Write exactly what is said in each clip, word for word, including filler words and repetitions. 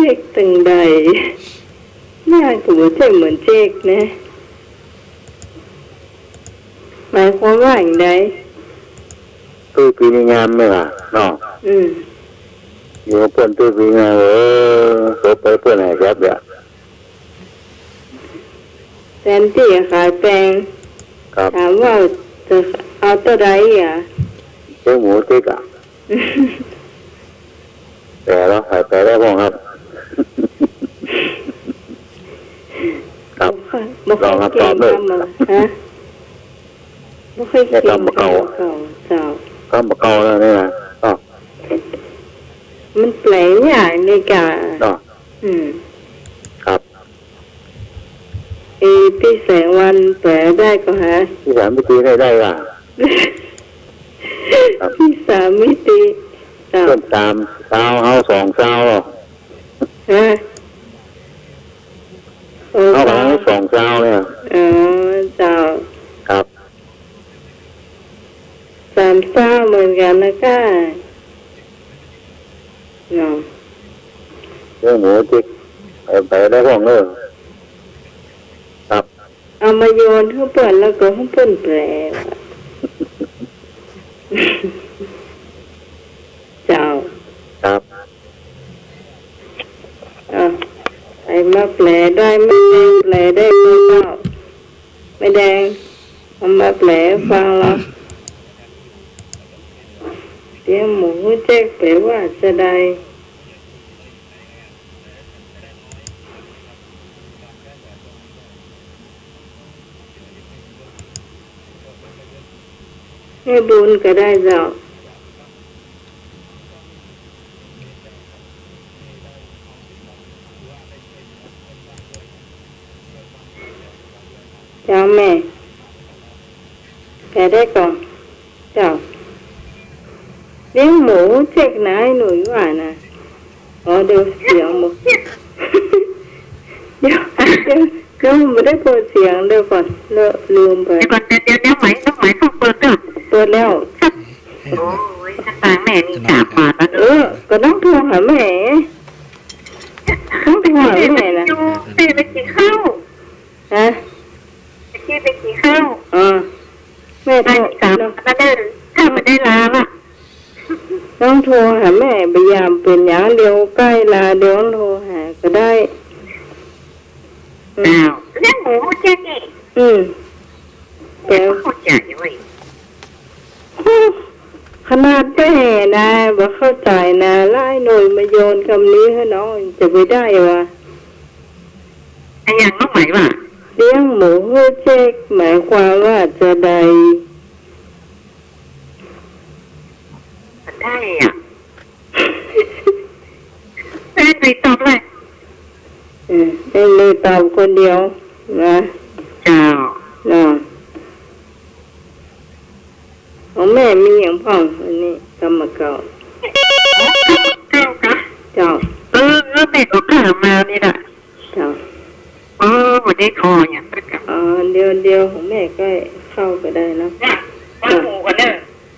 เจ๊กตึงใด เนี่ยก็บ่ใจ้เหมือนเจ๊กนะ หมายความว่าอย่างใด ตื้อปีนิยามไหมล่ะเนาะ อืม อยู่กับเปิ้นตื้อปีนิยาม เออ เขาไปเปิ้นให้ครับเดี๋ยว แทนตี้จะขายแปง ครับ ถามว่าจะเอาเต้าใดอ่ะ เจ๊กหมูเจ๊กอะ แต่ละขายแปงได้บ้างครับ ครับ บ่ค่อย บ่ค่อย ลองครับ เก่ง ตอบเลย กำบ่ ฮะ บ่ค่อย เนี่ย เก่ง กำบ่เก่า กำบ่เก่า เจ้า กำบ่เก่าแล้วเนี่ยนะ อ้าว มันแปลยากนี่กะ อ้าว อืม ครับ เอ พี่แสงวันแปลได้ก่อฮะ พี่สามมิติได้ ได้ว่ะ ครับ พี่สามมิติ เจ้า เปิ้นสามซาว เฮาสองซาวเหรอ ฮะ โอ้ เฮากับ เจ้า เฮาสองซาวเนี่ย อ๋อ เจ้า ครับ สามซาวเหมือนกั๋นนะก้า เนาะ เรื่องหมูจิก ไป ไปได้พ่องเนอะ ครับ เอามาโยนหื้อเปิ้นแล้วก็หื้อเปิ้นแปล เจ้า ครับ อ่ะ ใผมาแปลได้ แม่แดงแปลได้บ่เจ้า แม่แดง เอามาแปลฟังละ เตี้ยหมูเจ๊กแปลว่าจะใด แม่บุญก็ได้เจ้า เจ้าแม่ แปลได้ก่อ เจ้า เตี้ยหมูเจ๊กนายหนุ่ยว่านะ อ๋อ เดี๋ยวเสียงหมด เดี๋ยว เดี๋ยว เดี๋ยวบ่ได้เปิดเสียง เดี๋ยวก่อน เลอะ ลืมไป เดี๋ยวก่อน เดี๋ยว เดี๋ยว เดี๋ยว ไหม น้องไหมต้องเปิดเด้อ เปิดแล้ว โอ้ย ตางแม่นี่สามบาทแล้วเนอะ เออ ก็ต้องโทรหาแม่ ต้องโทรหาแม่นะ แม่ไปกิ๋นข้าว ฮะ เมื่อกี้ไปกิ๋นข้าว อ๋อ แม่โทร บ่ายสามแล้วเด้อ ถ้าบ่ได้ลาอะ ต้องโทรหาแม่ บ่ยามเป๋นหยัง เดี๋ยวใก้ลา เดี๋ยวโทรหาก็ได้ อืม อ้าว เรื่องหมูเจ๊กนี่ อืม แปล บ่เข้าใจ๋เว้ย ขนาดแม่นะ บ่เข้าใจ๋นะ แล้วไอ้หนุ่ยมาโยนกำนี้หื้อน้อง จะไปได้วะ อะหยังน้องไหมว่า เตี้ยหมูหื้อเจ๊ก หมายความว่าจะใด ได้อะ แม่หนุ่ยตอบเลย เออ แม่หนุ่ยตอบคนเดียวนะ เจ้า เนาะ ของแม่มีหยังพ่อง อันนี้กำบ่าเก่า เจ้าคะ เจ้า เออ เออ แม่ก็ข้ามานี่ล่ะ เจ้า เออ บ่ได้ขอหยังสักกำ อ๋อ เดี๋ยว เดี๋ยวของแม่ใก้เข้าก็ได้เนาะ เนี่ย เจ้า ว่าหมูก่อนเด้อ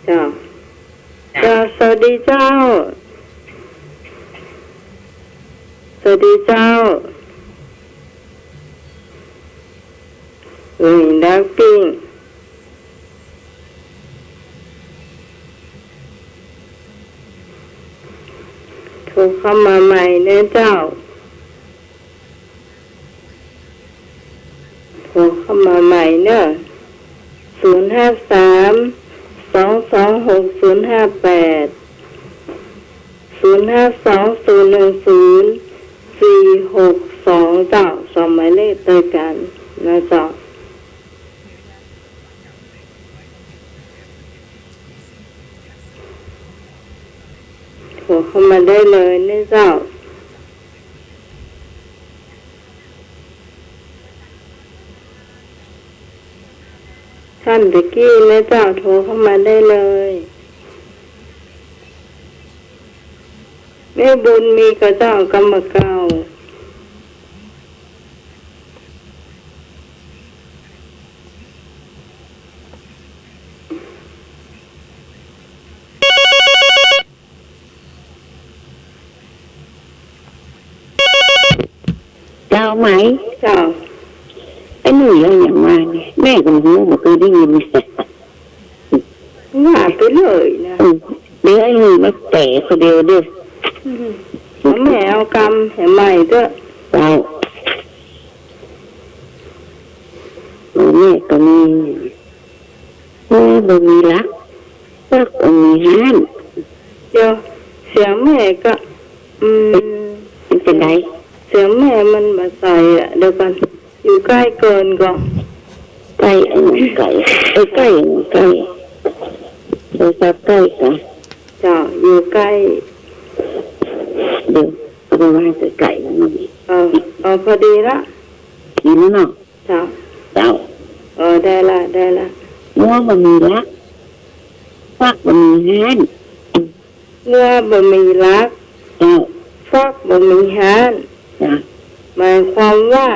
เจ้า เจ้า สวัสดีเจ้า สวัสดีเจ้า เอ้ย ดักปิ้ง โทรเข้ามาใหม่เน้อเจ้า โทรเข้ามาใหม่เน้อ ศูนย์ห้าสาม สองสองหก ศูนย์ห้าแปด ศูนย์ห้าสอง ศูนย์หนึ่งศูนย์ สี่หกสอง เจ้า สองหมายเลขตวยกั๋นนะเจ้า โทรเข้ามาได้เลยเน้อเจ้า ต้านตะกี้เน้อเจ้า โทรเข้ามาได้เลย แม่บุญมีก่อเจ้า กำบ่าเก่า ไหม เจ้า ไอ้หนุ่ยเอาหยังมาเนี่ย แม่ก็บ่ฮู้ บ่เกยได้ยิน ว่าไปเลยนะ อืม เดี๋ยวไอ้หนุ่ยมาแป๋คนเดียวเด้อ อืม เอาแม่เอากำให้ใหม่เต๊อะ เจ้า เออ แม่ก็มี เออ บ่มีลัก ฟักบ่มีฮ้าน เดี๋ยว เสียงแม่ก็ อืม มันเป็นได เสียงแม่มันบ่ใสอะ เดี๋ยวก่อน อยู่ใก้เกินก่อ ใก้ เออ ใก้ เออ ใก้ ใก้ โทรศัพท์ใก้กะ เจ้า อยู่ใก้ เดี๋ยว เอาไปวางใก้ๆ นั่นนี่ เออ เออ พอดีละ ดีแล้วเนาะ เจ้า เจ้า เออ ได้ละ ได้ละ งัวบ่มีลัก ฟักบ่มีฮ้าน งัวบ่มีลัก เจ้า ฟักบ่มีฮ้าน เจ้า หมายความว่า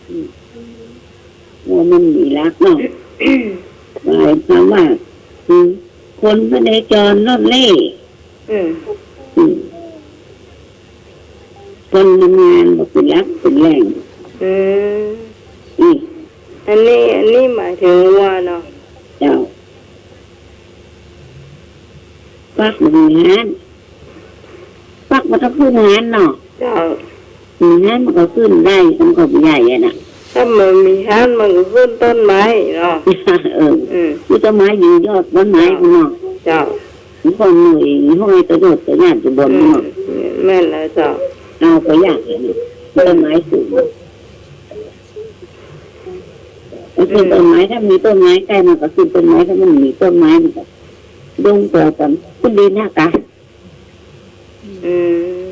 อืม งัวมันมีลักเนาะ หมายความว่า อืม คนพเนจรล่อนเล่ อืม อืม คนทำงานบ่เป็นหลักเป็นแหล่ง อืม อืม อันนี้ อันนี้หมายถึงงัวเนาะ เจ้า ฟักบ่มีฮ้าน ฟักมันต้องขึ้นฮ้านเนาะ เจ้า มีฮ้านมันก็ขึ้นได้ มันก็ใหญ่อะน่ะ ถ้ามันมีฮ้านมันก็ขึ้นต้นไม้เนาะ เออ อืม มีต้นไม้ยืนยอดต้นไม้พุ้นเนาะ เจ้า มันก็หน่วยห้อยตะโยดตะย่านอยู่บนเนาะ อืม แม่นแล้วเจ้า เอาก็ยากอะน่ะ ต้นไม้สูง มันขึ้นต้นไม้ ถ้ามีต้นไม้ใก้มันก็ขึ้นต้นไม้ ถ้ามันมีต้นไม้มันก็ลงตัวกัน ขึ้นดินหากะ อืม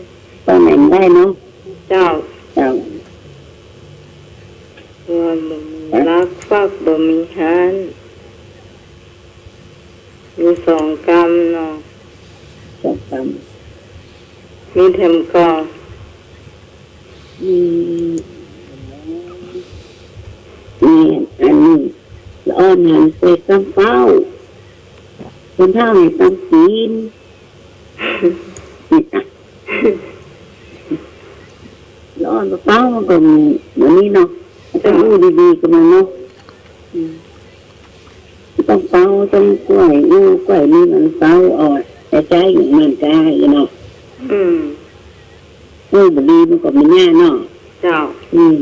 ตอนไหนมันได้เนาะ เจ้า เจ้า งัวบ่มีลัก ฟักบ่มีฮ้าน อยู่สองกำเนาะ สองกำ มีแถมก่อ อืม นี่อันนี้ ละอ่อนหันไปตำเป้า คนเฒ่าให้ตำกิ๋น ละอ่อนเป้ามันก็มีแบบนี้เนาะ ต้องอู้ดีๆ กับมันเนาะ อืม ต้องเป้า ต้องก้อยอู้ ก้อยนี่มันเป้าอ่อน แต่ใจ๊อย่างมันได้เนาะ อืม อู้บ่ดีมันก็มีหน้าเนาะ เจ้า อืม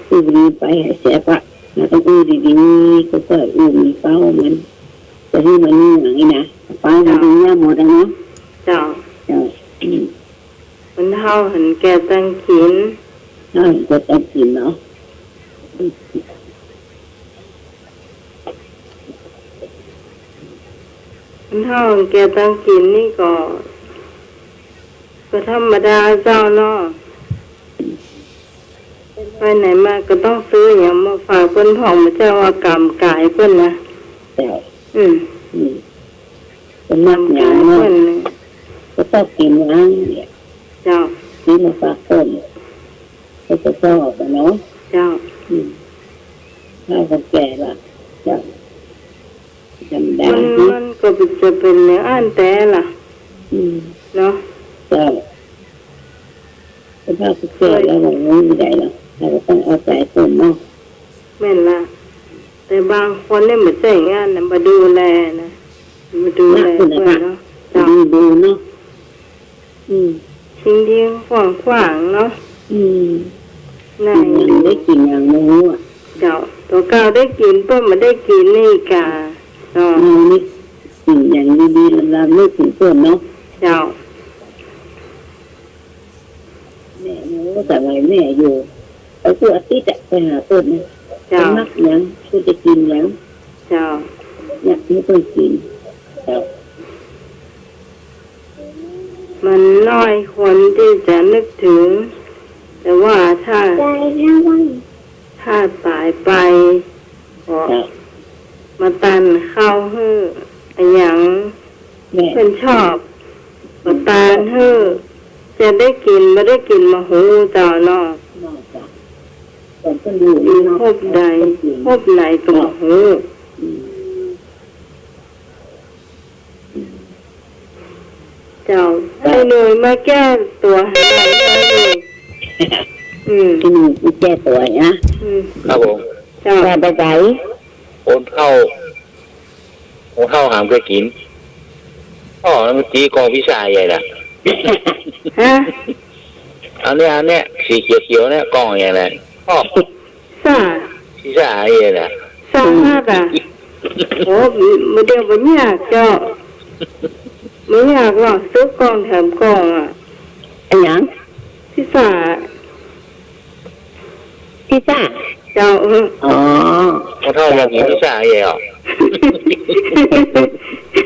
อู้บ่ดีไปให้แสบอะ เราต้องอู้ดีๆ ก็ก้อยอู้มีเป้ามัน จะหื้อมันมีอย่างนี้นะ เป้ามันมีหน้าหมดอะเนาะ เจ้า เจ้า อืม คนเฒ่าหันแก่ตังกิ๋น เฒ่าหันแก่ตังกิ๋นเนาะ คนเฒ่าหันแก่ตังกิ๋นนี่ก็ ก็ธรรมดาเจ้าเนาะ ไปไหนมาก็ต้องซื้ออย่างมาฝากเปิ้นพ่อง บ่ใจ้ว่ากำก๋ายเปิ้นนะ เจ้า อืม อืม เปิ้นมักหยังเนาะ กำก๋ายเปิ้นนะ ก็ต้องกิ๋นหยังเนี่ย เจ้า ซื้อมาฝากเปิ้น ก็จะชอบอะเนาะ เจ้า อืม ถ้าคนแก่ล่ะ เจ้า ธรรมดา มัน นะ มันก็จะเป๋นอย่างอั้นแต๊ล่ะ อืม เนาะ เจ้า สภาพคนแก่แล้วมันไม่ได้หรอก เราก็ต้องเอาใจ๋เปิ้นเนาะ แม่นละ แต่บางคนนี่บ่ใจ้อย่างอั้นนะ บ่ดูแลนะ บ่ดูแลเปิ้นเนาะ เจ้า ดู ดูเนาะ อืม ทิ้งๆ ขว้างๆ เนาะ อืม นั่น กิ๋นหยังได้กิ๋นหยังบ่ฮู้อะ เจ้า ตั๋วเก่าได้กิ๋น เปิ้นบ่ได้กิ๋นนี่กา เนาะ เฮานี่กิ๋นหยังดีๆ ลำๆ นึกถึงเปิ้นเนาะ เจ้า แม่ โอ้ สมัยแม่อยู่ ไปกู้อาทิตย์อะ ไปหาเปิ้นนะ เจ้า เปิ้นมักหยัง เปิ้นจะกิ๋นหยัง เจ้า อยากหื้อเปิ้นกิ๋น เจ้า มันน้อยคนตี้จะนึกถึง แต่ว่าถ้า ถ้าต๋ายไป ก็ เจ้า มาตานข้าวหื้อ อะหยัง แม่ เปิ้นชอบ ก็ตานหื้อ จะได้กิ๋น บ่ได้กิ๋นบ่ฮู้เจ้าเนาะ เนาะ เจ้า เปิ้นก็อยู่ อยู่ เนาะ ภพใด เปิ้นกิ๋น ภพไหนก็บ่ฮู้ อืม เจ้า เจ้า ไอ้หน่วยมาแก้ตั๋วให้หน่อย ไอ้หน่วย อืม ตี้นี่แก้ตั๋วนะ อืม ครับผม เจ้า ว่าบ่ได้ คนเฒ่า คนเฒ่าหามเกยกิ๋น อ้อ แล้วมันตีกองพิซซ่าใหญ่ละ ฮะ อันเนี้ย อันเนี้ย สีเขียวๆ เนี่ย กองใหญ่ละ อ้อ ซ่า พิซซ่าใหญ่ละ ซ่าฮักอะ โอ้ มื้อเดียวบ่ยากเจ้า บ่ยากหรอก ซื้อกองแถมกองอะ อะหยัง พิซซ่า พิซซ่า เจ้า เออ อ๋อ คนเฒ่าอยากกิ๋นพิซซ่าใหญ่เหรอ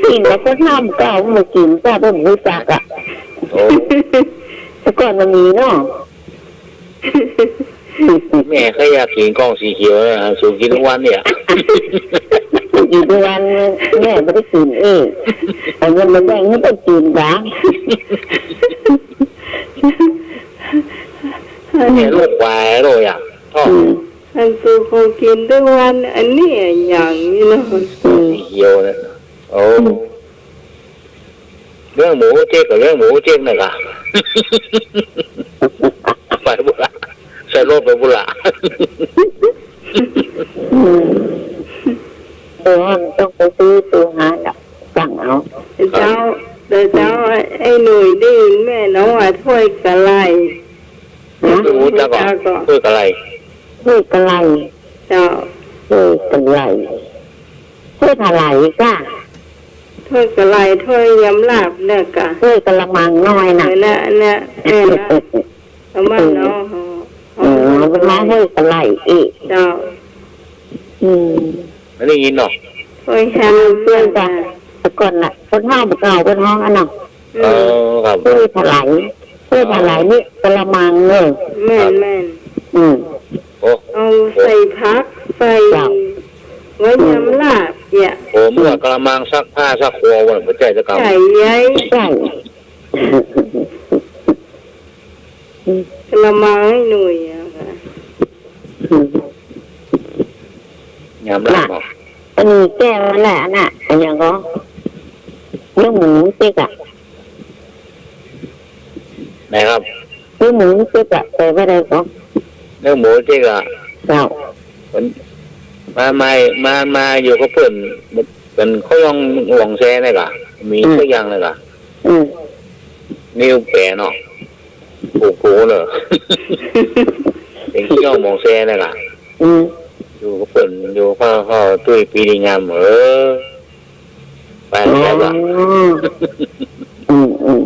กิ๋นแล้วก็ห้ามเก่า บ่กิ๋นจ้า เปิ้นบ่ฮู้จักอะ โอ้ แต่ก่อนมันมีเนาะ แม่ก็อยากกิ๋นกองสีเขียวนะ สูกิ๋นทุกวันเนี่ย กิ๋นทุกวัน แม่บ่ได้กิ๋นเอง เอาเงินมาแบ่งหื้อเปิ้นกิ๋นจ้า เนี่ยลูกควายลูกอย่าง อืม อันสูกิ๋นทุกวัน อันนี้อย่างนี้เนาะ อืม สีเขียวเนี่ย โอ้ อืม เลี้ยงหมูเจ๊กก็เลี้ยงหมูเจ๊กน่ะกะ ไปบุญละ ใส่รถไปบุญละ อืม เออ มันต้องไปซื้อตั๋วหาน่ะ สั่งเอา เจ้า เดี๋ยวเจ้า ไอ้หนุ่ยได้ยินแม่น้องว่าถ้วยกะไหล่ ฮะ รู้จักก่อ ถ้วยกะไหล่ ถ้วยกะไหล่ เจ้า ถ้วยกะไหล่ ถ้วยกะไหล่จ้า ถ้วยกะไหล่ ถ้วยยำลาบเนี่ยกะ ถ้วยกะละมังน้อยน่ะ เออ น่ะ น่ะ เออ น่ะ ประมาณเนาะ เออ เออ มันมาถ้วยกะไหล่อีก เจ้า อืม ไม่ได้ยินเนาะ ถ้วยชาม ถ้วยจ้ะ เนี่ยกะ แต่ก่อนน่ะ คนเฒ่าเก่า คนฮ้องอันเนาะ อืม เออ ครับ ถ้วยถลาย ถ้วยถลายนี่กะละมังเนอะ แม่น ครับ แม่น อืม โอ้ เอาใส่ผัก ใส่ เจ้า ไว้ยำลาบเนี่ย โอ้ เมื่อกะละมังซักผ้าซักครัววันบ่ใจ้ซะกำ ใส่ใหญ่ ใส่ กะละมังให้หน่อยอะค่ะ อืม ยำลาบบ่ อันนี้แก้วนั่นแหละน่ะ อันยังก็ เลี้ยงหมูเจ๊กอะ ไหนครับ เลี้ยงหมูเจ๊กอะ แปลว่าอะไรก็ เลี้ยงหมูเจ๊กอะ เจ้า มัน มา มา มา มาอยู่กับเปิ้น เปิ้นเขาย่องหวงแซเนี่ยกะ มี อืม สักอย่างเลยกะ อืม นี่แปลเนาะ ถูกๆ เลย เปิ้นเขาย่องหวงแซเนี่ยกะ อืม อยู่กับเปิ้น อยู่กับพ่อ พ่อตุ้ยปีดีงาม เออ ไปแล้วว่ะ อ๋อ อืม อืม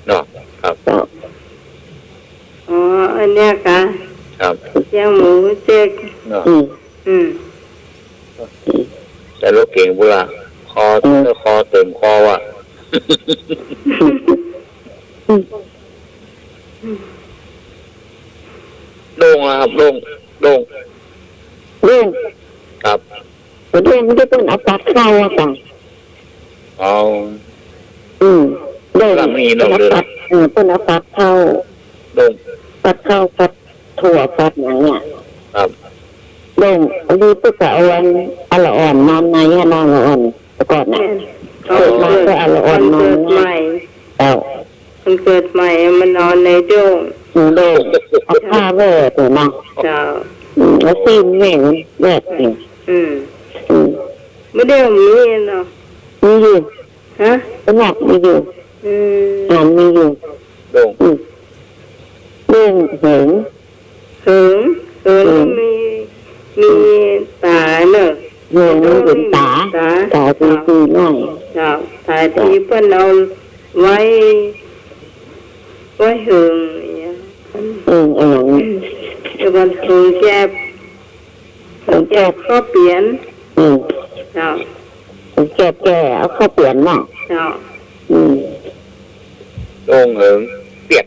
เนาะ ครับ ครับ อ๋อ อันเนี้ยกะ ครับ เลี้ยงหมูเจ๊ก เนาะ อืม อืม ใส่รถเก๋งบุญละ คอ อืม คอเต็มคอว่ะ อืม โด่งอะครับ โด่ง โด่ง โด่ง ครับ บ่ได้ บ่ได้ เปิ้นเอาปัดเข้าอะจ้ะ อ๋อ อืม โด่ง กำลังมีโด่ง เปิ้นเอาปัด เออ เปิ้นเอาปัดเข้า โด่ง ปัดเข้า ปัดถั่ว ปัดหยังเนี่ย ครับ โด่ง อันนี้เปิ้นก็เอาอัน เอาละอ่อนนอนในอะ นอนละอ่อนแต่ก่อนน่ะ แม่น เกิดมาก็เอาละอ่อนนอนใน เกิดใหม่ เจ้า มันเกิดใหม่ มันนอนในโด่ง อืม โด่ง เอาผ้าแหวกเลยนะ เจ้า อืม แล้วตีนแหวก แหวกเนี่ย อืม อืม บ่ได้มีเนาะ มีอยู่ ฮะ สมัครมีอยู่ อืม อ่านมีอยู่ โด่ง อืม โด่งเหิง เหิง เหิง เหิง มี มีต๋าเนอะ เหิงมีต๋า ต๋า ต๋าสีๆ หน่อย เจ้า ต๋าตี้เปิ้นเอาไว้ ไว้เหิงเนี่ย เหิงอะหยัง เดี๋ยวก่อน เหิงแกบ เหิงแกบ เหิงแกบข้าวเปียน อืม เจ้า เหิงแกบแก่เอาข้าวเปียนเนาะ เจ้า อืม โด่งเหิง เปียก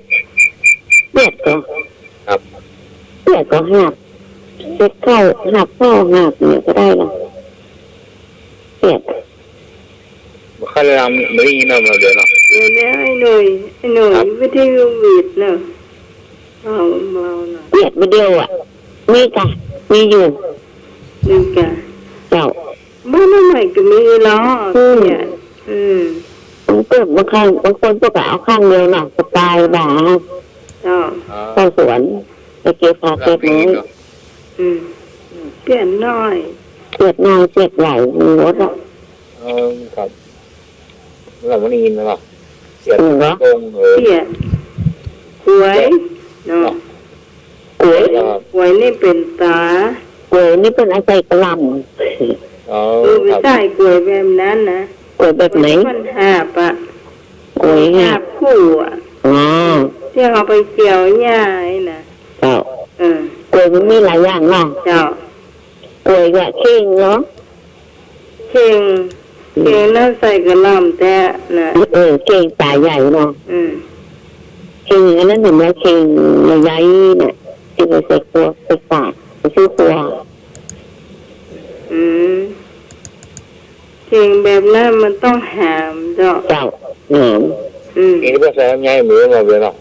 เปียกก็ ครับ เปียกก็หาบ เฮ็ดข้าว หาบข้าว หาบเนี่ยก็ได้ละ เปียก บ่ค่อยได้ลำ บ่ได้ยินเนาะ เดี๋ยวเนาะ เดี๋ยวนะ ไอ้หน่อย ไอ้หน่อย ครับ วิทยุหวีดเนาะ เบา เบาหน่อย เปียกบ่เดียวอะ มีกะ มีอยู่ มีกะ เจ้า บ้านน้องใหม่ก็มีเนาะ อืม เนี่ย อืม มันก็บางครั้ง บางคนก็เอาข้างเดียวเนาะ สบายบ่า เจ้า อ๋อ เข้าสวน ไปเก็บผักเก็บไม้ อืม เปียดน้อย เปียดน้อย เปียดใหญ่ มีหมดอะ เออ ครับ เราไม่ได้ยินหรอก เปียด อืม ตรง เออ เปียด กวย เนาะ เนาะ กวย กวยนี่เป๋นต๋า กวยนี่เปิ้นเอาใส่กะหล่ำ อ๋อ เออ ครับ ใส่กวยแบบนั้นนะ กวยแบบไหน กวยที่มันหาบอะ กวยหาบ หาบคู่อะ อ๋อ ตี้เฮาไปเกี่ยวหญ้านี่นะ เจ้า เออ กวยมันมีหลายอย่างเนาะ เจ้า กวยกะเข่งเนาะ เข่ง อืม เข่งนั้นใส่กะหล่ำแต๊นะ เออ เข่งต๋าใหญ่เนาะ อืม เข่งอันนั้นเห็นไหม เข่งใหญ่ๆ น่ะ ตี้ไปใส่ครัว ใส่ปาก ไปซื้อครัว อืม เข่งแบบนั้นมันต้องหามเจ้า เจ้า หาม อืม เข่งตี้ว่าใส่ลำไยเหมือนกันเลยเนาะ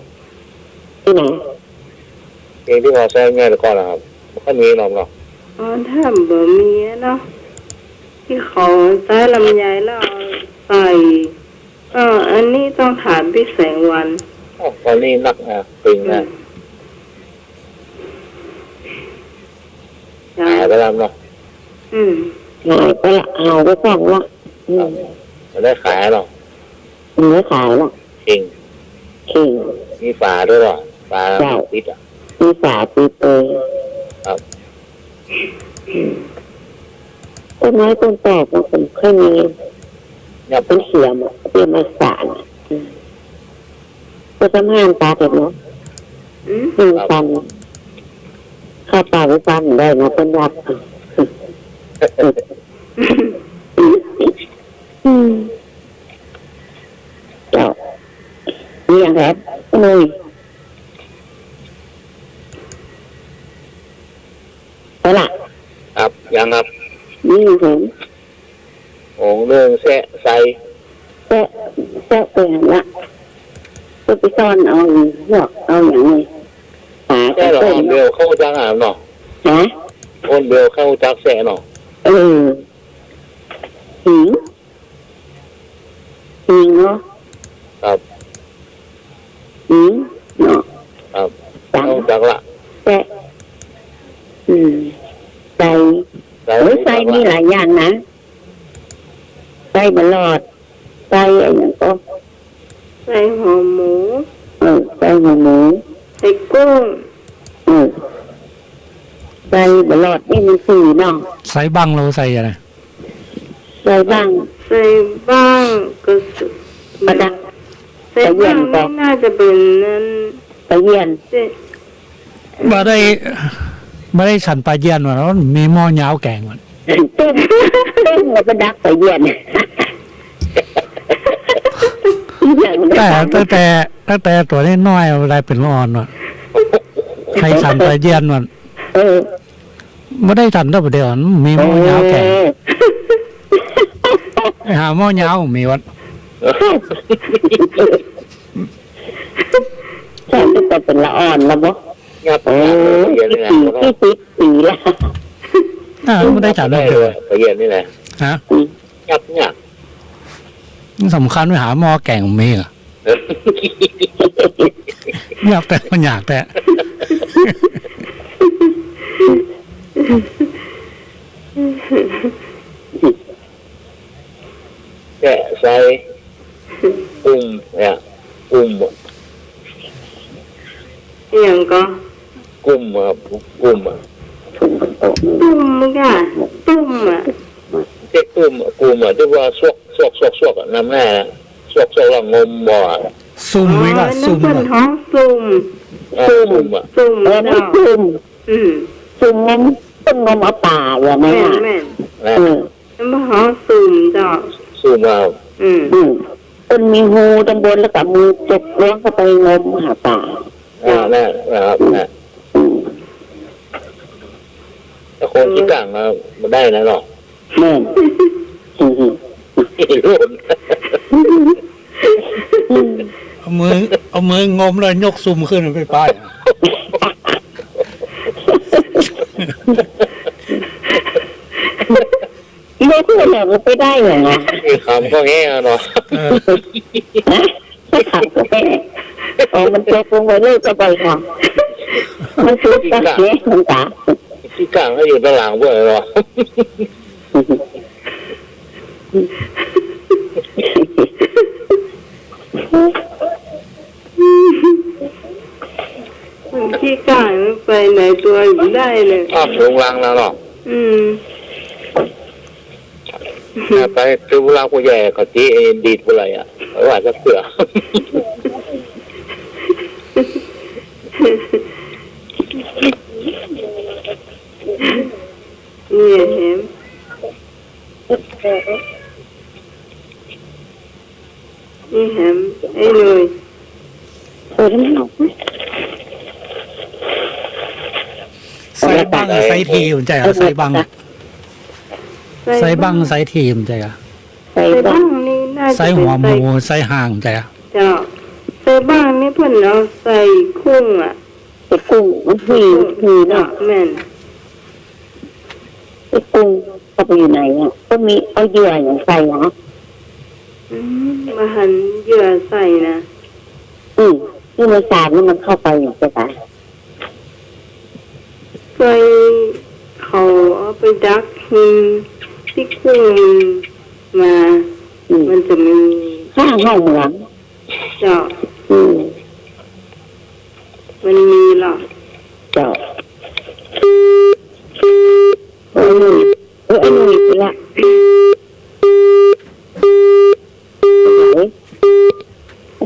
ตี้ไหน เข่งตี้ว่าใส่ลำไยแต่ก่อนนะครับ บ่ค่อยมีหรอกเนาะ อ๋อ ถ้าบ่มีอะเนาะ ตี้เขาใส่ลำไยแล้วเอาใส่ เออ อันนี้ต้องถามพี่แสงวัน อ๋อ ต๋อนนี้นัก อ่ะ ตึงนะ อืม หายไปแล้วเนาะ อืม หายไปละ หายไปก่อนละ อืม ครับ บ่ได้ขายหรอก บ่ได้ขายหรอก เข่ง เข่ง มีฝาด้วยเหรอ ฝา เจ้า ปิดอะ มีฝาปิดเลย ครับ อืม ต้นไม้ต้นตอกมันก็บ่ค่อยมี เนี่ย เปิ้นเสียหมด เตรียมมาสานอะ อืม ก็สำหานตาเด็กเนาะ อืม อืม ครับ ฟัน เข้าป่าไปฟันได้นะ เปิ้นว่า อืม เจ้า มีอย่างครับ อืม เอาล่ะ ครับ ยังครับ มีอย่างครับ โอ้ เรื่องแซะใส่ แซะ แซะไปหั่นละ ก็ไปซ่อนเอาพวก เอาอย่างนี้ หา แซะเหรอ คน อ่อนเดียวเข้าจักอ่ะเนาะ ฮะ คนเดียวเข้าจักแซะเนาะ เออ หิง หิงเนาะ ครับ หิงเนาะ ครับ จัง เข้าจักละ แซะ อืม ใส่ ใส่ โอ้ย ใส่ จักละ มีหลายอย่างนะ ใส่บ่าลอด ใส่อะหยังก็ ใส่หัวหมู เออ ใส่หัวหมู ใส่กุ้ง เออ ใส่บ่าลอดนี่มันสี่เนาะ ใส่บั้ง แล้วใส่อะไร ใส่บั้ง ใส่บั้งก็สุ ปลาดัก ใส่บั้ง ปลาเยี่ยนก็ นี่น่าจะเป๋นนั่น ปลาเยี่ยน ใส่ บ่ได้ บ่ได้สันปลาเยี่ยนว่ะ มีหม้อยาวแก๋งว่ะ ต้ม ต้มแล้วก็ดักปลาเยี่ยน แต่ตั้งแต่ ตั้งแต่ตั๋วน้อยๆ บ่ได้เป๋นละอ่อนว่ะ ใค่สันปลาเยี่ยนว่ะ เออ บ่ได้สันเต้าเดียว มีหม้อยาวแก๋ง เออ ไปหาหม้อยาวมีวัด ฉันก็เป๋นละอ่อนแล้วบ่ งับ โอ้ งับเลย กี่ปี กี่สิบปีละ อ่า บ่ได้สันเต้าเดียว ปลาเยี่ยนนี่แหละ ฮะ อืม งับ งับ มันสำคัญไปหาหม้อแก๋งมีเหรอ อยากแต่มันอยากแต่ แกะใส่ กุ้มเนี่ย กุ้ม อีหยังก็ กุ้มอะ กุ้มอะ ตุ้มกะ ตุ้มอะ เจ๊กตุ้มอะ กุ้มอะ ตี้ว่าซวก ซวก ซวก ซวกอะ น้ำหน้าอะ ซวก ซวก แล้วงมบ่ออะ ซุ่มไหมล่ะ อ๋อ นั่น ซุ่ม เปิ้นฮ้องซุ่ม เออ ซุ่มอะ ซุ่ม เออ เนาะ ซุ่ม อืม ซุ่มนั้นเปิ้นงมเอาป๋าอยู่นะ แม่น แม่น นะ เออ นั่นเปิ้นฮ้องซุ่มเจ้า ซุ่มเอา อืม อืม เปิ้นมีฮูตังบนแล้วก็เอามือจกล้วงเข้าไปงมหาป๋า อ่า นั่นแหละครับ อืม นะ อืม แต่คนขี้กั๋งอะ บ่ได้นะเนาะ แม่น อืม เอามือ เอามืองมแล้วยกซุ่มขึ้นไปป้าย ยกขึ้นแล้วมันไปได้เหรอนะ ไอ้ขำก็แง่เนาะ เออ ฮะ ไอ้ขำก็แง่ อ๋อ มันตกลงไปเลยก็ไปค่ะ มันสุดตั๊กแหน หลวงต๋า ขี้ก้างก็อยู่ตางหลังเว้ยเหรอ มันขี้ก้าง มันไปไหนตัวบ่ได้เลย อ้าว ลงรังแล้วเหรอ อืม ไป คือเวลาผู้ใหญ่เขาตีไอ้ดีดผู้ใหญ่อะ ว่าจะเสือ เนี่ยแหม นี่แหม ไอ้หนุ่ย เออ มันออกมา ไส้บั้งอะ ไส้ถี่ บ่ใจ้เหรอ ไส้บั้งอะ ไส้บั้ง ไส้บั้ง ไส้ถี่ บ่ใจ้เหรอ ไส้บั้ง ไส้บั้งนี่น่าจะ ไส้หัวหมู ไส้ห่าง บ่ใจ้เหรอ เจ้า ไส้บั้งนี่เปิ้นเอาใส่กุ้งอะ ใส่กุ้ง มันถี่ ใส่กุ้ง ถี่เนาะ เจ้า แม่น ไอ้กุ้งเข้าไปอยู่ไหนอะ ก็มีเอาเหยื่ออย่างใส่อะ อืม บ่หันเหยื่อใส่นะ อืม นี่มันสาดนี่มันเข้าไปอย่างเจ้าค่ะ เคยเขาเอาไปดักกินตี้กุ้งมา อืม มันจะมี ข้างห้องเหมือง เจ้า อืม มันมีเหรอ เจ้า เออ เออ ไอ้หนุ่ย ไอ้หนุ่ยละ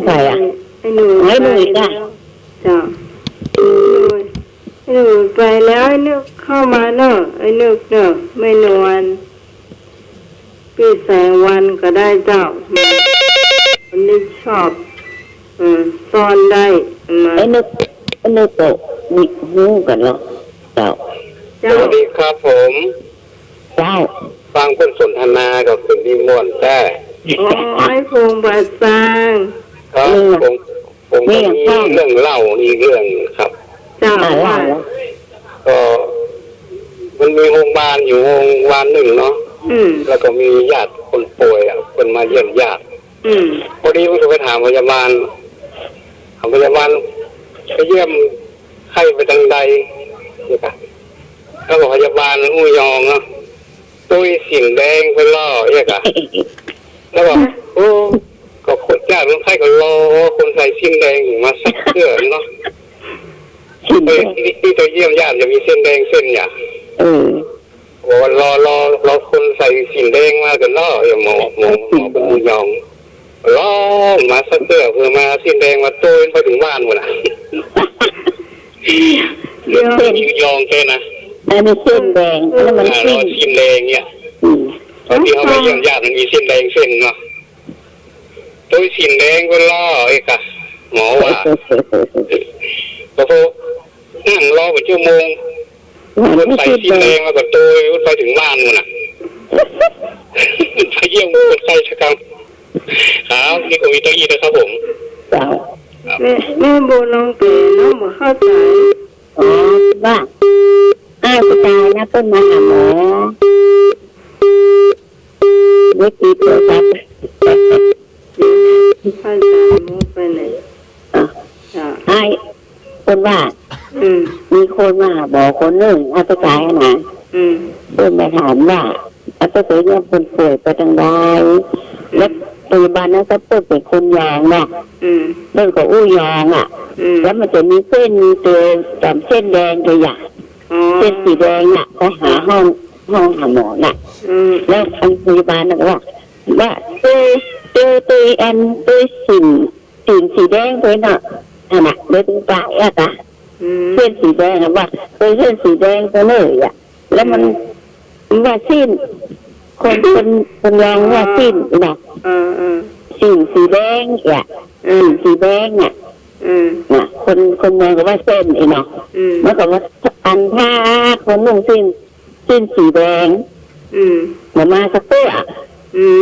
ใครอะ ไอ้หนุ่ย ไอ้หนุ่ย ไปแล้ว จ้ะ เจ้า ไอ้หนุ่ย ไอ้หนุ่ยไปแล้ว ไอ้นึกเข้ามาเนาะ ไอ้นึกเนาะ แม่นวล ปี้แสงวันก็ได้เจ้า อันนี้ชอบ เออ ซ่อนได้มา ไอ้นึก ไอ้นึกก็มีฮู้กั๋นเนาะ เจ้า เจ้า สวัสดีครับผม เจ้า ฟังเปิ้นสนทนาก็คือนิมนต์แต๊ โอ้ย พงษ์ประสร้าง ครับ นี่ ผม ผมก็มี นี่ เรื่องเล่าอีกเรื่องครับ เจ้า อ่า ว่า เล่า ก็มันมีโฮงบาลอยู่โฮงบาลนึ่งเนาะ อืม แล้วก็มีญาติคนป่วยอะ เปิ้นมาเยี่ยมญาติ อืม พอดีผมก็ไปถามพยาบาล ถามพยาบาล ไปเยี่ยมไข้ไปตางใด เนี่ยกะ แล้วก็พยาบาลอู้ยองเนาะ ตุ้ยสิ้นแดงไปล่อ เนี่ยกะ แล้วก็ โอ้ ก็คนญาติคนไข้ก็รอคนใส่สิ้นแดงมาสักเตื้อเนาะ สิ้นแดง เอ้ย ตี้ ตี้ไปเยี่ยมญาติจะมีสิ้นแดงเส้นเนี่ย เออ โอ้ รอ รอ รอคนใส่สิ้นแดงมากั๋นเนาะ อย่างหมอ หมอ หมอเปิ้นอู้ยอง รอมาสักเตื้อ เปื้อมาสิ้นแดงมาโตยไปเถิงบ้านหมดอะ เดี๋ยว เส้น อู้ยองแต๊นะ อันนี้สิ้นแดง อันนั้นมัน อ่า สิ้น รอสิ้นแดงเนี่ย อืม ตอนตี้เฮาไปเยี่ยมญาติมันมีสิ้นแดงเส้นเนาะ ตุ้ยสิ้นแดงก็รออีกอะ หมอว่า ก็พอนั่งรอเป๋นชั่วโมง มัน รถไฟสิ้นแดงแล้วก็โตย รถไฟเถิงบ้านหมดอะ ไปเยี่ยมรถไฟสักครั้ง ครับ นี่ก็มีเต้าอี้นะครับผม เจ้า ครับ แม่ แม่บัวลองแปลเนาะ บ่เข้าใจ๋ อ๋อ ว่า อ้ายผู้ตายนะ เปิ้นมาหาหมอ เมื่อกี้เปิดครับ พระอาจารย์มุกไปไหน อ่ะ อ่ะ อ้าย เปิ้นว่า อืม มีคนมาหาหมอคนนึ่ง อ้ายผู้ตายนะ อืม เปิ้นมาถามว่า อ้ายผู้ตายเนี่ยเปิ้นป่วยไปตางใด อืม แล้วพยาบาลนั้นก็เปิ้นเป๋นคนยองน่ะ อืม เปิ้นก็อู้ยองอะ อืม แล้วมันจะมีเส้นตัว สามเส้นแดงตัวอย่าง อ๋อ เส้นสีแดงน่ะ ไปหาห้อง ห้องหาหมอน่ะ อืม แล้วอันพยาบาลน่ะก็ว่า ว่า เออ เออ ตัวอัน ตัวสิ้น สิ้นสีแดงตัวน่ะ อันน่ะ เดี๋ยวถึงปลายอะกะ อืม เส้นสีแดงอะว่า เออ เส้นสีแดงตัวเนี่ยอะ แล้วมัน อืม มันว่าสิ้น คน คน คนยองว่าสิ้นน่ะ เออ เออ สิ้นสีแดงอะ อืม สิ้นสีแดงอะ อืม น่ะ คน คนเมืองก็ว่าเส้นอีเนาะ อืม มันก็ว่าอันถ้าคนนุ่งสิ้น สิ้นสีแดง อืม บ่มาสักเตื้อ อืม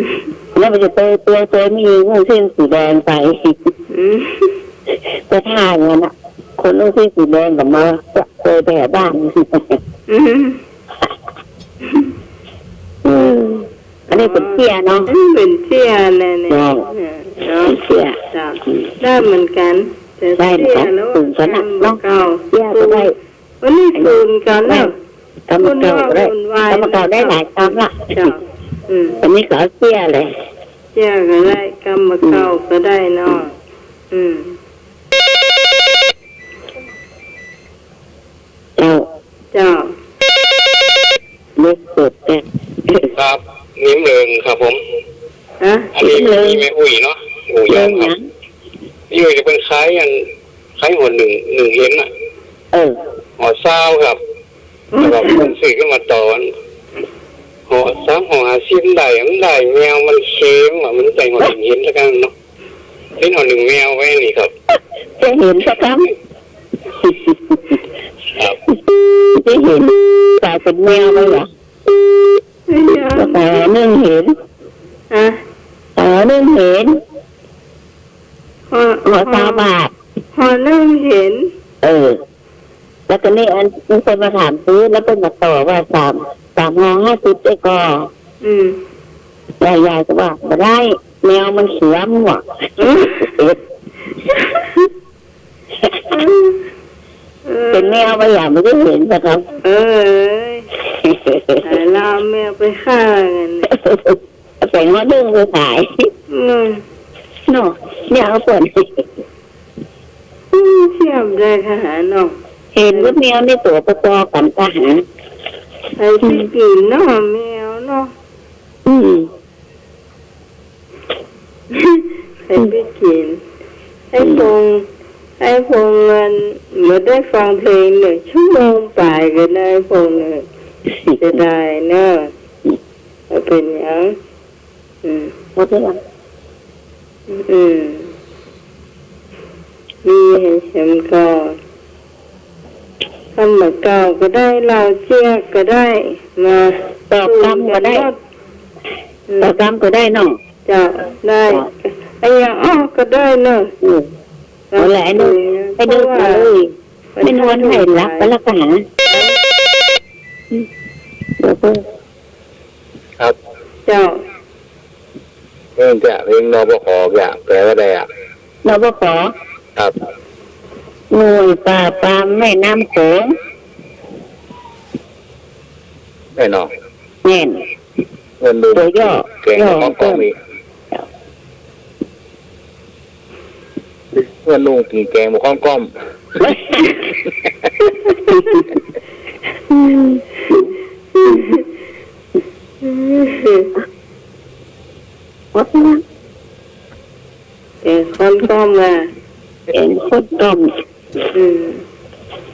แล้วมันจะเตยตัว เตยมีนุ่งสิ้นสีแดงไป อืม ก็ถ้าอย่างนั้นน่ะ คนนุ่งสิ้นสีแดงก็มาเตยไปหาบ้าน อืม อืม อันนี้เป๋นเสี้ยเนาะ อันนี้เป๋นเสี้ยเลยเนี่ย เนาะ เออ เนาะ เสี้ย จ้ะ ได้เหมือนกั๋น ได้เหมือนกั๋น เตี้ยแล้ว สูงขนาดเนาะ กำบ่เก่า เตี้ยก็ได้ วันนี้สูงกั๋นเนาะ กำบ่เก่าก็ได้ กำบ่เก่าได้หลายกำละ เจ้า อืม อันนี้ก็เอาเตี้ยเลย เตี้ยก็ได้ กำบ่เก่าก็ได้เนาะ อืม เจ้า เจ้า เล็กสุดเนี่ย ครับ นิ่มเริงครับผม ฮะ อันนี้ นิ่มเริง มีแม่อุ้ยเนาะ อุ้ย เริง ครับ นะ แม่อุ้ยจะเป็นขายอัน ขายหัวนึ่ง นึ่งเห็นน่ะ เออ หัวซาวครับ อืม แล้วก็ผมซื้อขึ้นมาต่อ หัวสาม หัวห้าสิบ มันได้ มันได้แมวมันเค็มอ่ะ มันได้หัวนึ่งเห็นแล้วกันเนาะ เห็นหัวนึ่งแมวไว้นี่ครับ จะเห็นสักครั้ง ครับ จะเห็น กลายเป็นแมวไปเหรอ ไม่ใช่ ก็แปลนึ่งเห็น ฮะ แปลนึ่งเห็น หัว หัวซาวบาท หัวนึ่งเห็น เออ แล้วก็นี่อัน มีคนมาถามซื้อ แล้วเปิ้นมาต่อว่าสาม สามห่อห้าสิบได้ก่อ อืม ยาย ยายก็ว่า บ่ได้ แมวมันเขียวว่ะ อืม เอ็ด เออ เป็นแมวไปอย่าง ไม่ได้เห็นนะครับ เออ ขายลามแมวไปฆ่ากันเนี่ย เอาไปหัวนึ่งไปขาย อืม เนาะ เนี่ยเอาก่อน อืม เทียบได้ค่ะเนาะ เห็นกับแมวนี่ตั๋วปอๆ กั๋นกะหา ใครไปกิ๋นเนาะ แมวเนาะ อืม ใครไปกิ๋น ไอ้พงษ์ ไอ้พงษ์มันบ่ได้ฟังเพลงเลย ชั่วโมงป๋ายก็ได้พงษ์เลย เสียดายเนาะ บ่เป๋นหยัง อืม หมดแล้ว อืม มีให้เห็นก่อน กำบ่เก่าก็ได้ เหล้าเจี๊ยกก็ได้ มา ตอกกำก็ได้ อืม ตอกกำก็ได้เนาะ เจ้า ได้ เจ้า ไอ้อย่างอ้อก็ได้เนาะ อืม เอาแหละ ไอ้หนู ไอ้หนู เพราะว่า เอ้ย ไม่นอนให้หลับไปแล้วกันนะ เดี๋ยวเพิ่ง ครับ เจ้า เพลงจ้ะ เพลง นปข จ้ะ แปลว่าอะไรอ่ะ นปข ครับ หน่วยปราบปรามแม่น้ำโขง แม่นเนาะ แม่น เพื่อนลุง ตั๋วย่อ แกง ย่อ บ่คล่องก้อม เพิ่ม อีก เพื่อนลุงกิ๋นแกงบ่คล่องก้อม แกงคล่องก้อมอ่ะ แกงคล่องก้อม อืม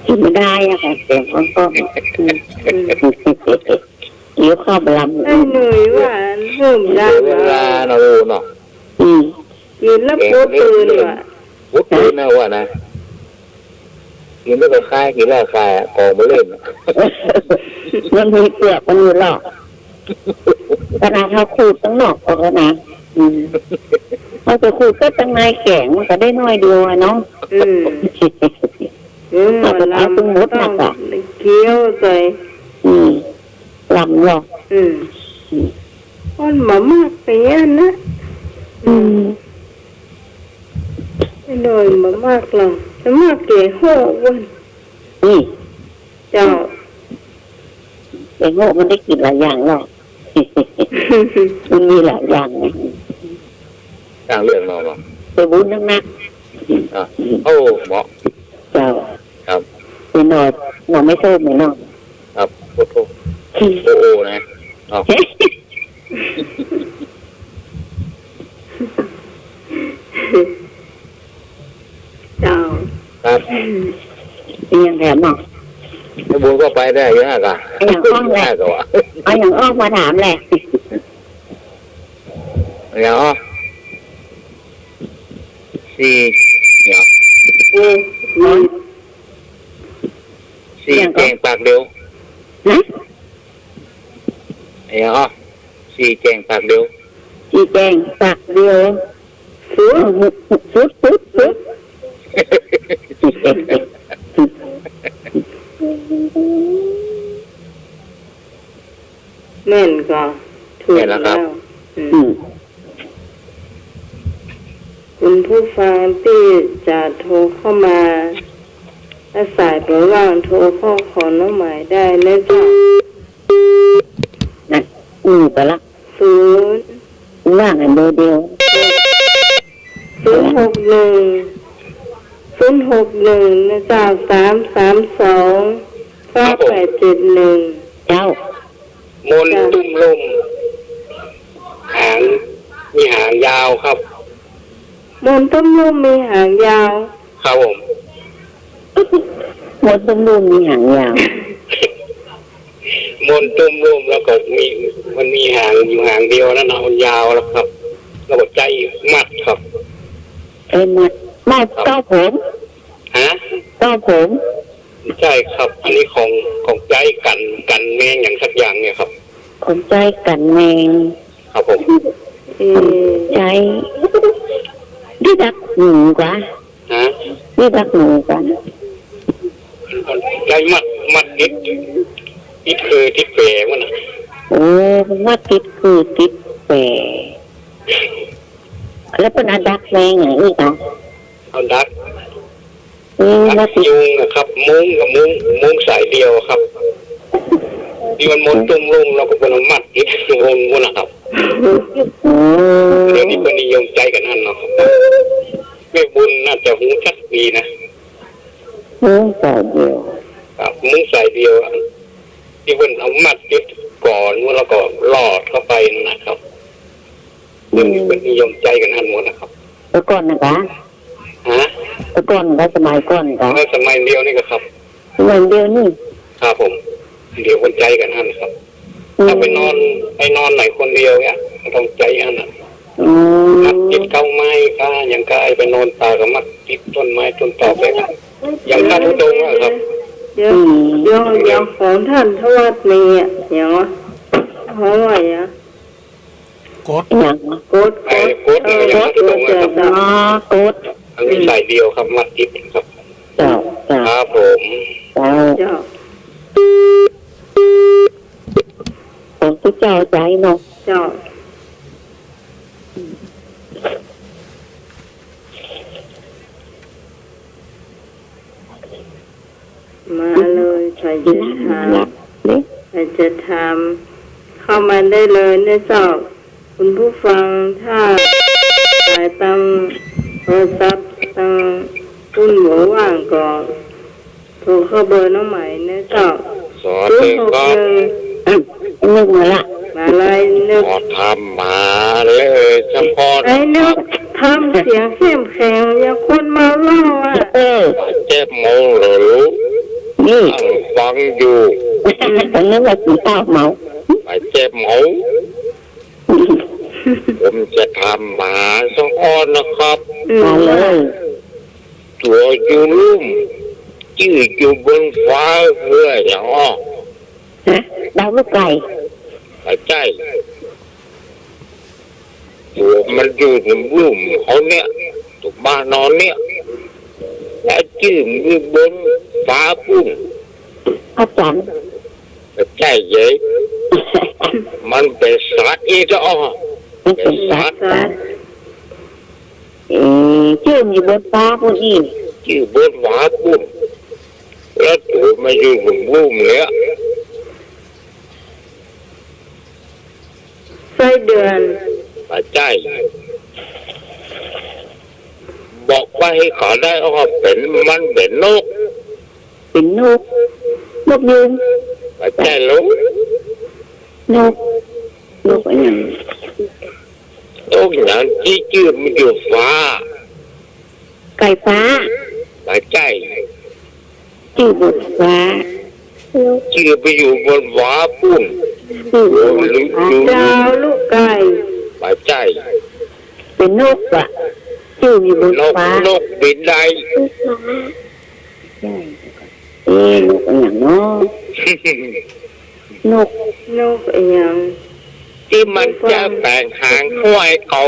กิ๋นบ่ได้อะค่ะ แกงคล่องก้อม อืม อืม หิวข้าวบ่ลำ ไอ้หนุ่ยว่าอันเพิ่มได้ เวลาเนาะลูกเนาะ อืม กิ๋นแล้วปวดตื่นว่ะ ปวดตื่นนะว่านะ กิ๋นแล้วก็คาย กิ๋นแล้วคายอะ กองบ่เล่น มันมีเปลือกมันอยู่หรอก ขนาดเฮาขูดตังนอกออกแล้วนะ อืม เฮาจะขูดก็ตังในแกงมันก็ได้น้อยเดียวอะเนาะ อืม เออ เอาไปเอาตังหมดน่ะ ต้องเคี้ยวใส่ อืม ลำหรอก อืม อืม คนบ่มักไปอั้นนะ อืม ไอ้หน่อยบ่มักหรอก แต่มักแกงโฮะเว้ย อืม เจ้า แกงโฮะมันได้กิ๋นหลายอย่างหรอก มันมีหลายอย่างนะ ต่างเรื่องเนาะ แต่บุญนักๆ อ่ะ โอ้ เหมาะ เจ้า ครับ ไปนอน นอนไม่โทษไหมเนาะ ครับ โอ้โห อืม โอ้โห นะ เอา เจ้า ครับ อืม มีอย่างแถมเนาะ ไอ้บุญก็ไปได้ยังไงกะ เอาอย่างอ้อมแหละ ได้กะวะ เอาอย่างอ้อมมาถามแหละ เดี๋ยว สี่ เดี๋ยว อืม สี่แจ้งปากเดียว ฮะ เดี๋ยว สี่แจ้งปากเดียว สี่แจ้งปากเดียว สุด สุด สุด สุด แม่นก่อ ถูก แม่นแล้วครับ แล้ว อืม อืม คุณ ผู้ฟังตี้จะโทรเข้ามา ถ้าสายบ่ว่างโทรเข้าของน้องไหมได้นะเจ้า นะ อืม ไปละ ศูนย์ ว่างอันเดียวเดียว ศูนย์หกหนึ่ง ศูนย์หกหนึ่ง นะเจ้า สามสามสอง เก้าแปดเจ็ดหนึ่ง เจ้า มน เจ้า ตุ้มลุ่ม หาง มีหางยาวครับ มน ตุ้มลุ่ม มีหางยาว ครับผม มน ตุ้มลุ่ม มีหางยาว มน ตุ้มลุ่ม แล้วก็มี มันมีหางอยู่หางเดียวนั่นนะ มันยาวแล้วครับ แล้วก็ใจ๊มัดครับ ใจ๊มัด มัด ครับ เก้าผม ฮะ เก้าผม ใจ้ครับ อันนี้ของ ของใจ๊กั๋น กั๋นแมงอย่างสักอย่างเนี่ยครับ ของใจ๊กั๋นแมง ครับผม เออ ใจ๊ ตี้ดักหนูกา ฮะ ตี้ดักหนูกา ใจ๊มัด มัดติด ติดคือติดแปะมันน่ะ โอ้ มัดติดคือติดแปะ แล้วเปิ้นเอาดักแมงอย่างอี้กา เอาดัก อืม ดักยุงนะครับ มุ้งกับมุ้ง มุ้งสายเดียวครับ ตี้มันมนตุ้มลุ่ม แล้วก็เปิ้นเอามัดติดมุ้งนั่นนะครับ โอ้ เดี๋ยวนี้เปิ้นนิยมใจ๊กั๋นหั้นเนาะครับ แม่บุญน่าจะฮู้จักดีนะ มุ้งสายเดียว ครับ มุ้งสายเดียวอะ ตี้เปิ้นเอามัดติดก่อนแล้วก็ลอดเข้าไปนั่นนะครับ เดี๋ยวนี้เปิ้นนิยมใจ๊กั๋นหั้นหมดนะครับ แต่ก่อนนะกา ฮะ แต่ก่อนนะกา สมัยก่อนนะกา เออ สมัยเดียวนี่ก็ครับ สมัยเดียวนี่ ครับผม เดี๋ยวเปิ้นใจ๊กั๋นหั้นครับ อืม ถ้าไปนอน ไปนอนไหนคนเดียวเนี่ย ก็ต้องใจ๊หั้นน่ะ อืม มัดติดเก๊าไม้กา อย่างกาไปนอนป่าก็มัดติดต้นไม้ต้นตอกเลยครับ อย่างพระธุดงค์อะครับ เดี๋ยว อืม เดี๋ยว อย่างของท่านทวัชนีย์อะ อย่างวะ เขาว่าอย่าง กด อย่างวะ กด ไอ้กด เออ อย่างกด กด กด กด อ๋อ กด อันนี้สายเดียวครับ มัดติดครับ เจ้า เจ้า ครับผม เจ้า เจ้า ของตี้เจ้าใจ๊เนาะ เจ้า มาเลย ใผจะถาม ใผจะถาม เข้ามาได้เลยนะเจ้า คุณผู้ฟัง ถ้าสายตางโทรศัพท์ตางปุ้นบ่ว่างก็ โทรเข้าเบอร์น้องไหมนะเจ้า สวัสดีครับ ศูนย์หกหนึ่ง นึกมาละ มาเลย นึก ขอถามหมาเลยเฉพาะ ไอ้นึก ทำเสียงเข้มแข็งอย่างคนเมาเหล้าอะ เออ เจ็บเมาเหรอลูก นี่ นั่งฟังอยู่ ผมนึกว่ากิ๋นข้าวเมา เจ็บเมา ผมจะถามหมาสักอ้อนนะครับ อืม มาเลย ตั๋วอยู่ลุ่ม จื้ออยู่บนฟ้าเฮืออย่างอ้อ ฮะ ดาวลูกไก่ บ่ใจ้ ตั๋วมันอยู่ลุ่มๆ เขาเนี่ย ตั๋วบ้านนอนเนี่ย แล้วจื้อมันอยู่บนฟ้าปุ้น พระจันทร์ บ่ใจ้เย้ย มันเป๋นสัตว์อีกอ้อ มันเป๋นสัตว์ เป๋นสัตว์ เอ๊ะ จื้อมันอยู่บนฟ้าปุ้นอี้ จื้อบนฟ้าปุ้น แล้วตั๋วมันอยู่ลุ่มๆ เนี่ย ไส้เดือน บ่ใจ้ บอกว่าให้เขาได้อ้อ เป๋น มันเป๋นนก เป๋นนก นกยูง บ่ใจ้ลูก นก นกอะหยัง นกหยังตี้จื้อมันอยู่ฟ้า ไก่ฟ้า บ่ใจ้ จื้อบนฟ้า จื้อไปอยู่บนฟ้าปุ้น จื้ออยู่บนฟ้า ดาวลูกไก่ บ่ใจ้ เป๋นนกอะ จื้ออยู่บนฟ้า นก นกบินได้ ใจ้ เอ๊ะ นกอะหยังเนาะ นก นกอะหยัง ตี้มันจะแป๋งหางห้อยเกา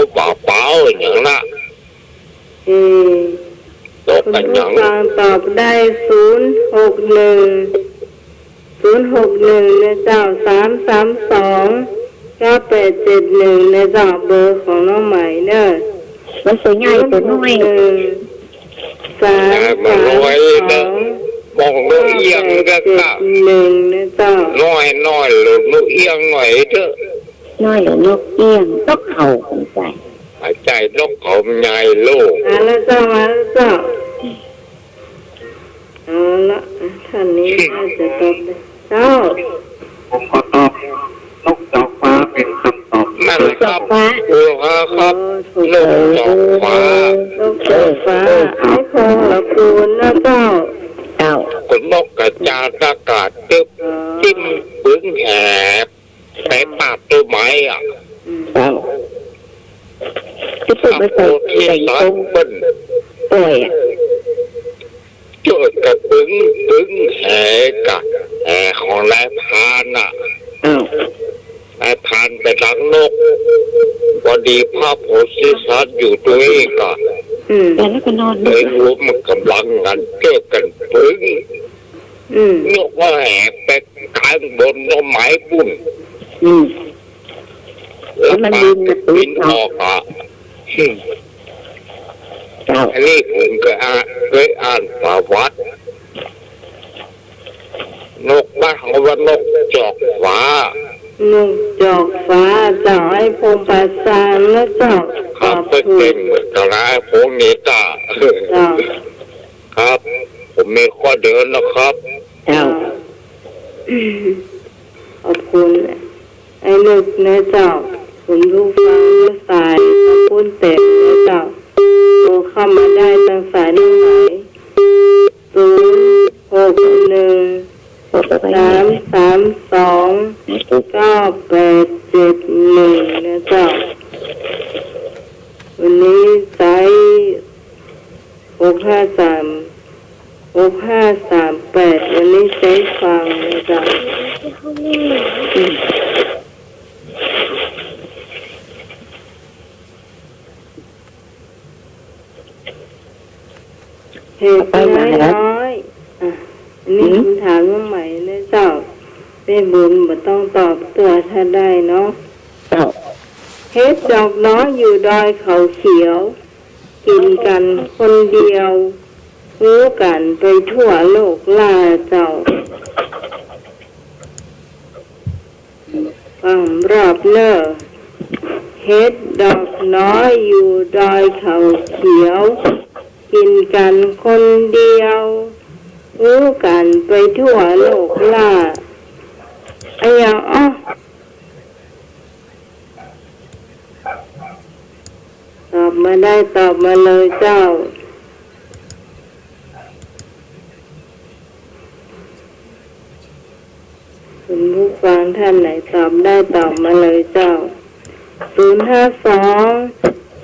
เป๋าๆ อย่างนั้นน่ะ เออ ตกกันหยัง คุณผู้ฟังตอบได้ ศูนย์หกหนึ่ง ศูนย์หกหนึ่ง นะเจ้า สามสามสอง เก้าแปดเจ็ดหนึ่ง นะเจ้า เบอร์ของน้องไหมเน่อ มันตัวยใหญ่ตัวยน้อย หนึ่ง สาม ยายมันน้อยนะ สอง มองนกเอี้ยงก็ เก้า แปด เจ็ด หนึ่ง นะเจ้า น้อยๆ หรือนกเอี้ยงหน่อยเต๊อะ น้อยหรือนกเอี้ยง นกเขา ใจ้ ใจ้ นกเขามันใหญ่โลก มาแล้วเจ้า มาแล้วเจ้า เอาละ ท่านนี้น่าจะตอบได้ เจ้า ผมขอตอบ นกจอกฟ้าเป็นคำตอบ นั่นครับ นกจอกฟ้า ถูกแล้วครับ โอ้ ถูก นกจอกฟ้า นกจอกฟ้า เออ เออ ไอ้พงษ์ละกูลนะเจ้า เจ้า ขนนกกระจาดอากาศ ตึ๊บ อ๋อ ติ๊ม ปึ๋งแหบ ไปปาดต้นไม้อะ อืม เจ้า ที่เปิ้นไปใส่ โอ้ ที่ ใส่ ตัด ตรง เปิ้น ป่วยอะ เจิดกระปึ๋ง ปึ๋งแหกะ แหของนายพรานน่ะ อ้าว นายพรานไปดักนก พอดีพระโพธิสัตว์อยู่ตวยกะ อืม แล้วก็นอน เลยรวมกำลังกั๋นเจิดกั๋นปึ๋ง อืม นกก็แหไปกลางบนต้นไม้ปุ้น อืม แล้วมันบินมา แล้วมันบินออกอะ อืม เจ้า อันนี้ผมเคยอ่าน เคยอ่านประวัติ นกบ้านเขาว่านกจอกฟ้า นกจอกฟ้า เจ้า ไอ้พงษ์ประสานนะเจ้า ครับ ตอบถูก เก่งเหมือนกั๋นนะ ไอ้พงษ์นี่กะ เจ้า ครับ ผมมีข้อเดียวนะครับ เจ้า ขอบคุณ ไอ้นึกนะเจ้า คุณผู้ฟังเมื่อสายตะปุ้นเต็มนะเจ้า โทรเข้ามาได้ตังสายตังไหน ศูนย์ หก หนึ่ง สาม สาม สอง เก้า แปด เจ็ด หนึ่ง นะเจ้า วันนี้ใจ๊ หกห้าสาม หกห้าสามแปด วันนี้ใจ๊ฟังนะเจ้า เห็ดน้อยๆ อ่ะ อันนี้ หืม คำถามใหม่นะเจ้า แม่บุญบ่ต้องตอบตั๋วถ้าได้เนาะ เจ้า เห็ดดอกน้อยอยู่ดอยเขาเขียว กิ๋นกั๋นคนเดียว ฮู้กั๋นไปทั่วโลกล่าเจ้า ฟังรอบเน่อ เห็ดดอกน้อยอยู่ดอยเขาเขียว กิ๋นกั๋นคนเดียว ฮู้กั๋นไปทั่วโลกล่า อะหยังอ้อ ตอบมาได้ตอบมาเลยเจ้า คุณผู้ฟังท่านไหนตอบได้ตอบมาเลยเจ้า ศูนย์ห้าสอง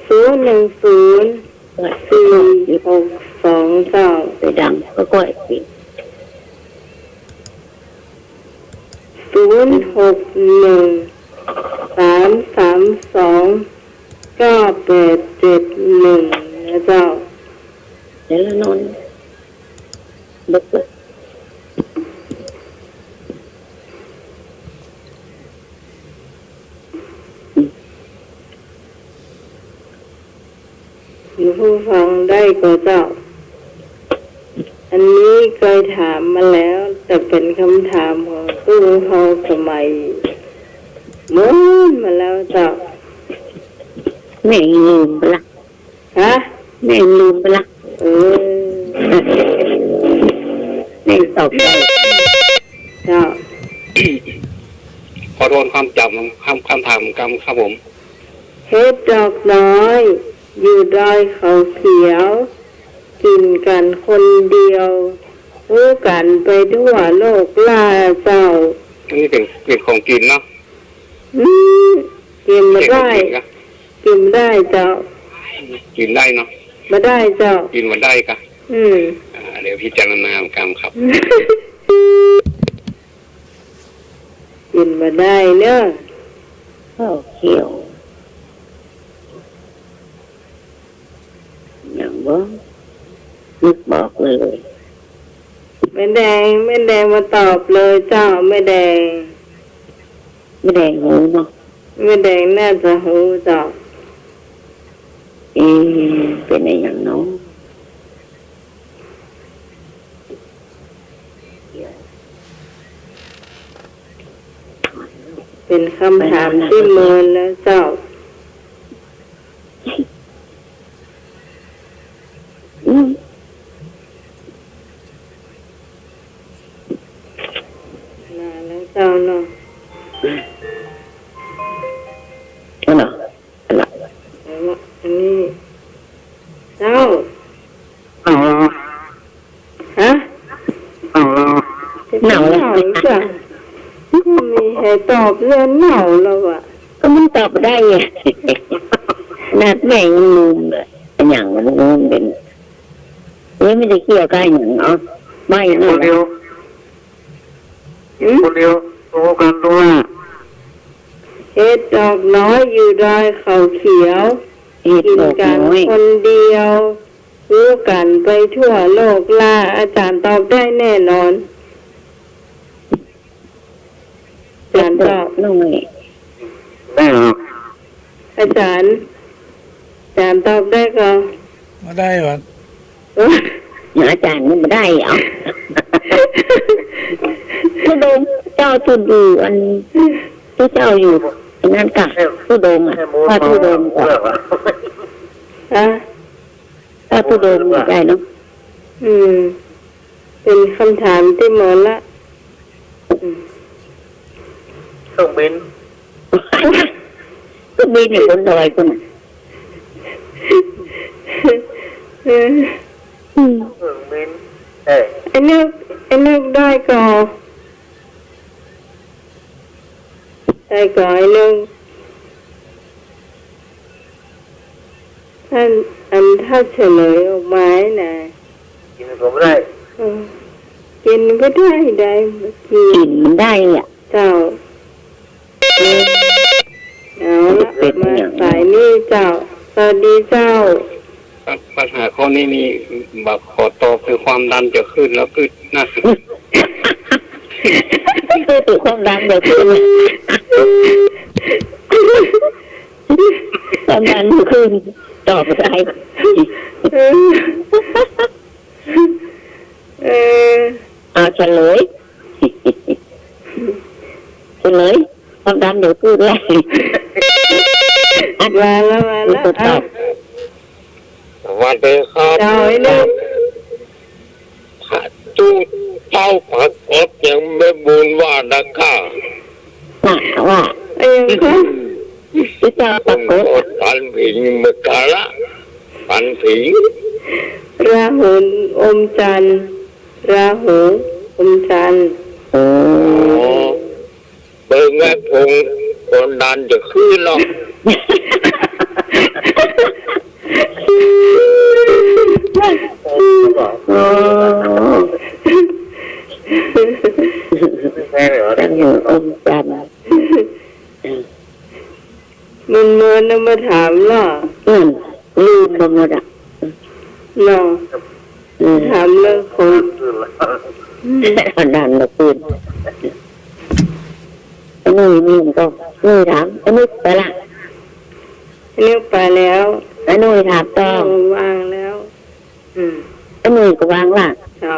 ศูนย์หนึ่งศูนย์ สี่หกสอง เจ้า ไปดังก็ก้อยสิ ศูนย์หกหนึ่ง สามสามสอง เก้าแปดเจ็ดหนึ่ง นะเจ้า เดี๋ยวเรานอน ดึกแล้ว คุณผู้ฟังได้ก่อเจ้า อันนี้เกยถามมาแล้ว แต่เป๋นกำถามของตุ๊เฮาสมัยโน้นมาแล้วเจ้า แม่ลืมไปละ ฮะ แม่ลืมไปละ เออ แม่ตอบได้ เจ้า ขอโทษความจ๋ำ คำ คำถามกำครับผม เห็ดดอกน้อย อยู่ดอยเขาเขียว กิ๋นกั๋นคนเดียว ฮู้กั๋นไปทั่วโลกล่าเจ้า อันนี้เป๋น เป๋นของกิ๋นเนาะ อืม กิ๋นบ่ได้ เป๋นของกิ๋นกะ กิ๋นบ่ได้เจ้า กิ๋นได้เนาะ บ่ได้เจ้า กิ๋นบ่ได้กะ อืม อ่า เดี๋ยวพิจารณาต๋ามกำครับ กิ๋นบ่ได้เนาะ โอเค ยังบ่นึกบ่ออกเลย แม่แดง แม่แดงมาตอบเลยเจ้า แม่แดง แม่แดงฮู้เนาะ แม่แดงน่าจะฮู้เจ้า เอ๊ะ เป๋นอะหยังเนาะ เป๋นกำถามตี้เมินแล้วเจ้า อืม มาแล้วเจ้าเนาะ อันน่ะ อันน่ะ เอาละ อันนี้ เจ้า อ๋อ ฮะ อ๋อ จะเป๋น เน่าละ เน่าหรือเปล่า ก็มีใผตอบเรื่องเน่าแล้วอะ ก็มันตอบได้ไง ขนาดแม่ยังงงเลย อะหยังมันงงเป๋น เอ๊ะ มันจะเกี่ยวกับอะหยังเนาะ ไม่เนาะ คนเดียว หืม คนเดียว รู้กันรู้ว่า เห็ดดอกน้อยอยู่ดอยเขาเขียว เห็ดดอกน้อย กิ๋นกั๋นคนเดียว ฮู้กั๋นไปทั่วโลกลา อาจ๋ารย์ตอบได้แน่นอน อาจ๋ารย์ตอบ เห็ดดอกน้อย ได้เหรอ อาจ๋ารย์ อาจ๋ารย์ตอบได้ก่อ บ่ได้หวา เออ อาจ๋ารย์นี่บ่ได้เหรอ ธุดงค์ เจ้าธุดงค์ อันตี้เจ้าอยู่อันนั้นก่ะ ธุดงค์อะ พระธุดงค์ก่ะ ฮะ พระธุดงค์ได้เนาะ อืม เป๋นกำถามตี้เมินละ อืม เครื่องบิน เครื่องบินอยู่บนดอยพุ้นน่ะ เออ อืม เครื่องบิน เออ ไอ้นึก ไอ้นึกได้ก่อ ได้ก่อ ไอ้นึก อัน อันถ้าเฉลยออกมานะ กิ๋นก็บ่ได้ เออ กิ๋นบ่ได้ ได้ กิ๋น กิ๋นบ่ได้อะ เจ้า เอาละ เป๋น มา อะหยัง สายนี้เจ้า สวัสดีเจ้า ปัญหาข้อนี้นี่ บ่าขอตอบคือความดันจะขึ้นแล้วกึ๊ดนะ คือความดันจะขึ้น ความดันจะขึ้น ตอบบ่ได้ เออ เออ เอาเฉลย เฉลย ความดันเดี๋ยวพูดเลย มาแล้ว มาแล้ว มีคนตอบ อ่ะ สวัสดีครับ เจ้าไอ้นึก พระตู้เจ้าปรากฏยังไม่บุญว่านะก้า ว่า ว่า เอ้ย พระเจ้าปรากฏ ผมก็ตันผีเมืองกาละ ตันผี ราหูอมจันทร์ ราหูอมจันทร์ อ๋อ เบิ่งไอ้พงษ์ คนดันจะขึ้นหรอก อ๋อ ไม่ใช่เหรอ ราหูอมจันทร์ มันเมินนำมาถามล่ะ อืม ลืมไปหมดอะ เนาะ อืม ถามเรื่องของ อันนั้นละคุณ อันนี้มีก็ นี่ถาม อันนี้ไปละ อันนี้ไปแล้ว อันนี้ถามต่อ เออ วางแล้ว อืม อันนี้ก็วางละ เจ้า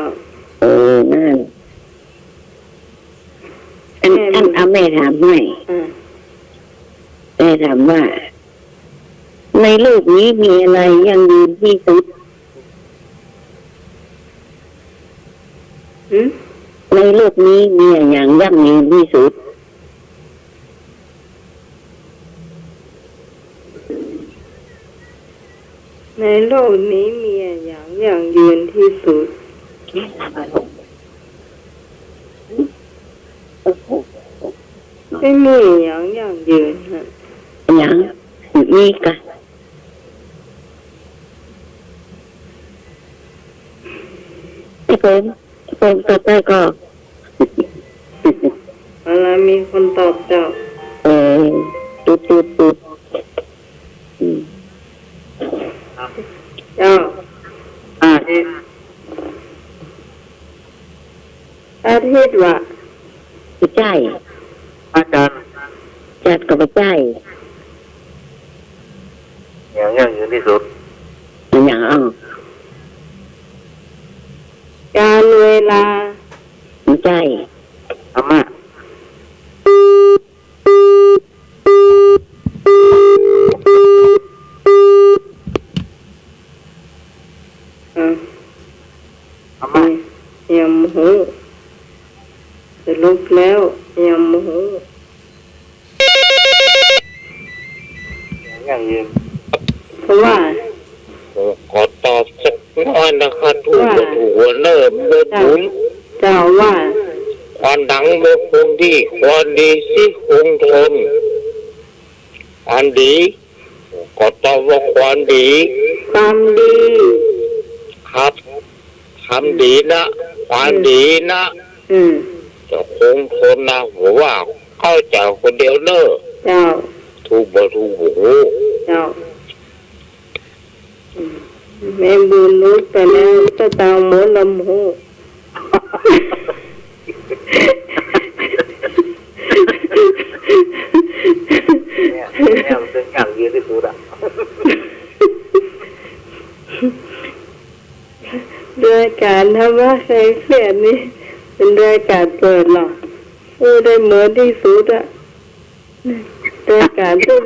เออ นั่น อัน แม่ อัน เอาแม่ถามให้ อืม แม่ถามว่า ในโลกนี้มีอะไรยั่งยืนที่สุด หืม ในโลกนี้มีอะหยังยั่งยืนที่สุด ในโลกนี้มีอะหยังยั่งยืนที่สุด บ่มีอะหยังยั่งยืนฮะ หยัง มีกะ ไอ้เปิ้ล ไอ้เปิ้ลต่อไปก็ เอาละ มีคนตอบเจ้า เออ ตุ๊ด ตุ๊ด ตุ๊ด อืม เจ้า อาทิตย์ อาทิตย์วะ บ่ใจ้ อาจารย์ จันทร์ก็บ่ใจ้ อย่าง อย่าง ตี้สุด อะหยัง กาลเวลา บ่ใจ้ อาม่า อ่ะ อาม่า ยังบ่ฮู้ สรุปแล้วยังบ่ฮู้ ยังยืน เพราะว่า ขอตอบสักหน้อยนะครับ ถูกบ่ถูกหัวเนิ่มเบิ่งบุญ เจ้าว่า ความดังบ่คงดี ความดีสิคงทน ความดี ขอตอบว่าความดี ความดี ครับ ความดีนะ ความดีนะ อืม จะคงทนนะ ผมว่าเข้าใจ๋คนเดียวเน่อ เจ้า ถูกบ่ถูกบ่ฮู้ เจ้า อืม แม่บุญหลุดไปแล้ว สตางค์หมดแล้วบ่ฮู้ เนี่ย เนี่ยมันเป็นอย่างเดียวที่สุดอะ รายก๋านธรรมะคลายเครียดนี่ เป๋นรายก๋านเปิดเหรอ อู้ได้เหมือนตี้สุดอะ รายก๋านตุ้ง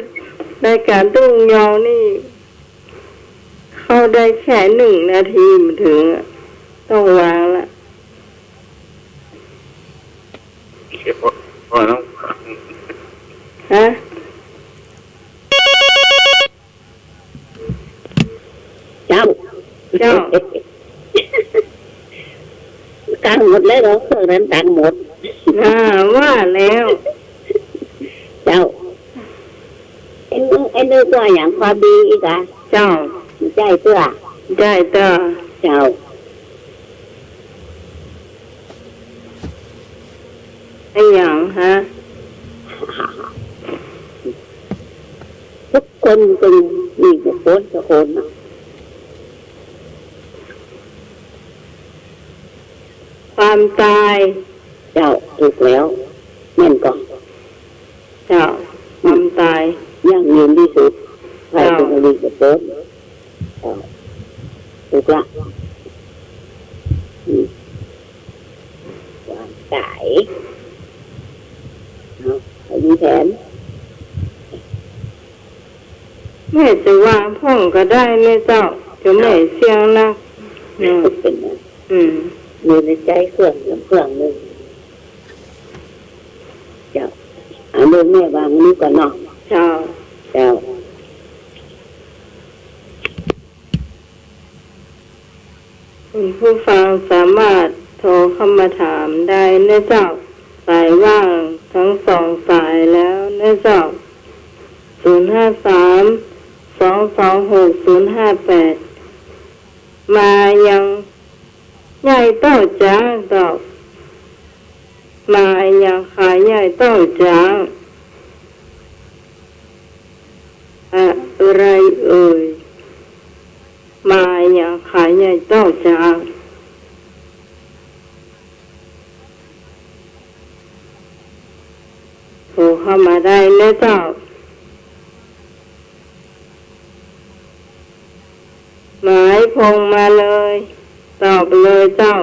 รายก๋านตุ้งยองนี่ เข้าได้แค่นึ่งนาทีบ่เถิงอะ ต้องวางละ เดี๋ยวก่อนนะ ฮะ เจ้า เจ้า ตังค์หมดแล้วเหรอ เครื่องนั้นตังค์หมด อ่า ว่าแล้ว เจ้า ไอ้นึก ไอ้นึกว่าอย่างความดีอีกอะ เจ้า ใจ้เตื้อ ใจ้เตื้อ เจ้า อะหยังฮะ ทุกคนเป๋นหนี้เป๋นสินสักคนน่ะ ความต๋าย เจ้า ถูกแล้ว แม่นก่อ เจ้า ความต๋าย ยั่งยืนตี้สุด ใผเป๋นหนี้เป๋นสิน เจ้า ถูกละ อืม ความต๋าย เนาะ อันนี้แถม แม่จะวางพ่องก็ได้แม่เจ้า จะแม่เสี้ยงนัก เจ้า อืม เป๋นไง อืม อยู่ในใจ๋เครื่อง เครื่องนึ่ง เจ้า เอาลูกแม่วางอันนี้ก่อนเนาะ เจ้า เจ้า คุณผู้ฟังสามารถโทรเข้ามาถามได้นะเจ้า สายว่างทั้งสองสายแล้วนะเจ้า ศูนย์ห้าสาม สองสองหก ศูนย์ห้าแปด มายัง ใหญ่เต้าจ๊างเจ้า มายังขายใหญ่เต้าจ๊าง อะไรเอ่ย มายังขายใหญ่เต้าจ๊าง โทรเข้ามาได้นะเจ้า หมายพงมาเลย ตอบเลยเจ้า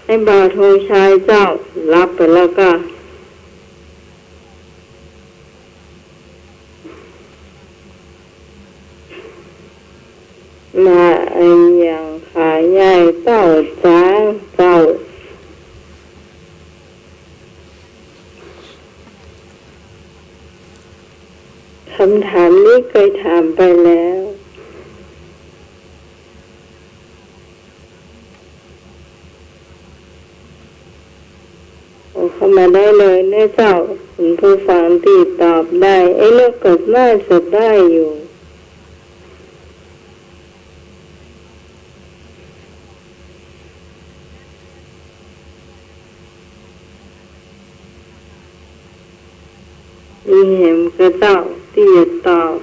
ไอ้บ่าวธงชัยเจ้า หลับไปแล้วก้า มาอะหยังขายใหญ่เต้าจ๊างเจ้า คำถามนี้เคยถามไปแล้ว โทรเข้ามาได้เลยเน่อเจ้า คุณผู้ฟังตี้ตอบได้ ไอ้นกก็น่าจะได้อยู่ มีแหมกระเจ้าตี้จะตอบ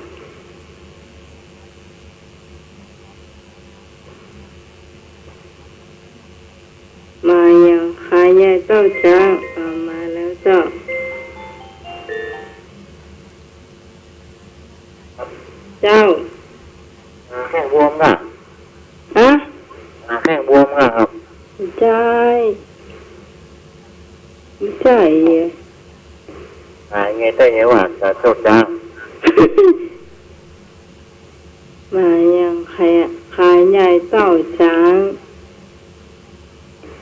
มายังขายใหญ่เต้าจ๊าง อ่า มาแล้วเจ้า ใจ้ ใจ้ หาไงใต้ไงว่า ขาเต้าจ๊าง มายัง ใค่ ขายายเต้าจ๊าง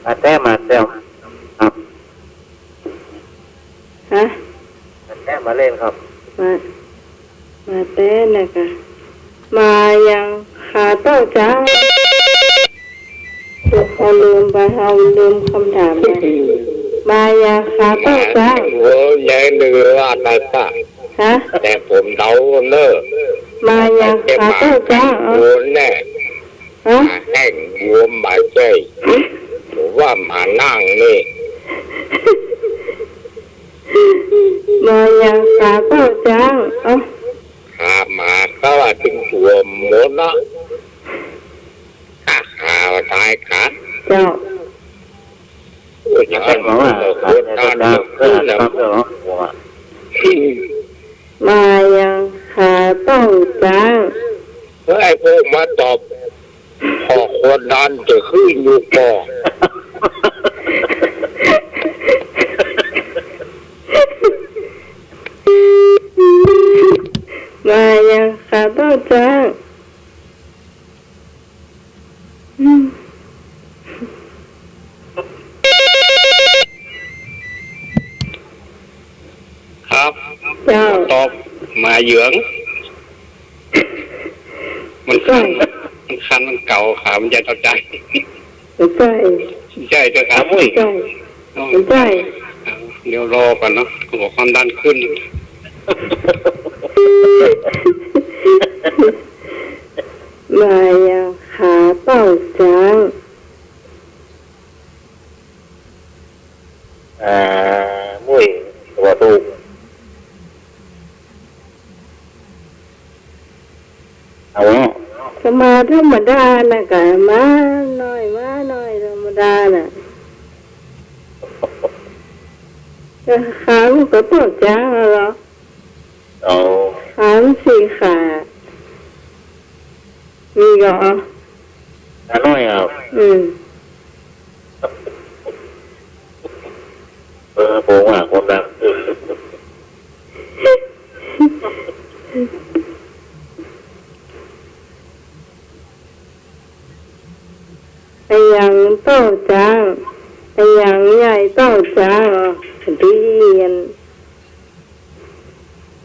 มาแต๊ มาแต๊ ครับ ฮะ มาแต๊ มาเล่นครับ มา มาแต๊นะกะ มายัง ขาเต้าจ๊าง เฮาลืมไป เฮาลืมกำถามไป มายัง ขาเต้าจ๊าง โอ้ย ยายเหลืออะไรปะ ฮะ แต่ผมเดาเนอะ มายัง ขาเต้าจ๊าง เอ้า โอ้แน่ ฮะ หมาแห้งบวมบ่ใจ้ ผมว่าหมานั่งนี่ มายัง ขาเต้าจ๊าง เอ้า ขาหมาก็ว่าตึงบวมหมดเนาะ ขา ขาต๋ายขา เจ้า โอ้ย อย่างนั้น มาว่า ขาเต้าจ๊าง เออ ขาเต้าจ๊าง มายัง ขาเต้าจ๊าง เฮ้ย ไอ้พวกมาตอบ พอคนนั้นจะขึ้นอยู่ก่อ มายัง ขาเต้าจ๊าง อืม ครับ เจ้า ตอบ หมาเหยือง มันคัน ใจ้ มันคัน มันเก่า ขามันจะเต้าจ๊าง ใจ้ ใจ้เจ้าขา มุ้ย ใจ้ อ๋อ ใจ้ เดี๋ยวรอก่อนเนาะ หัวความดันขึ้น มายัง ขาเต้าจ๊าง อ่า มุ้ย ว่าถูก เอาวะ ก็มาธรรมดานะ ก็มาน้อย มาน้อยธรรมดาน่ะ ก็ขามันก็เต้าจ๊างแล้วเหรอ เอา ขามันสี่ขา มีก็ ขาน้อยอ่ะ อืม เออ ผมว่าคนดัง อะหยังเต้าจ๊าง อะหยังยายเต้าจ๊าง อ๋อ ดีอัน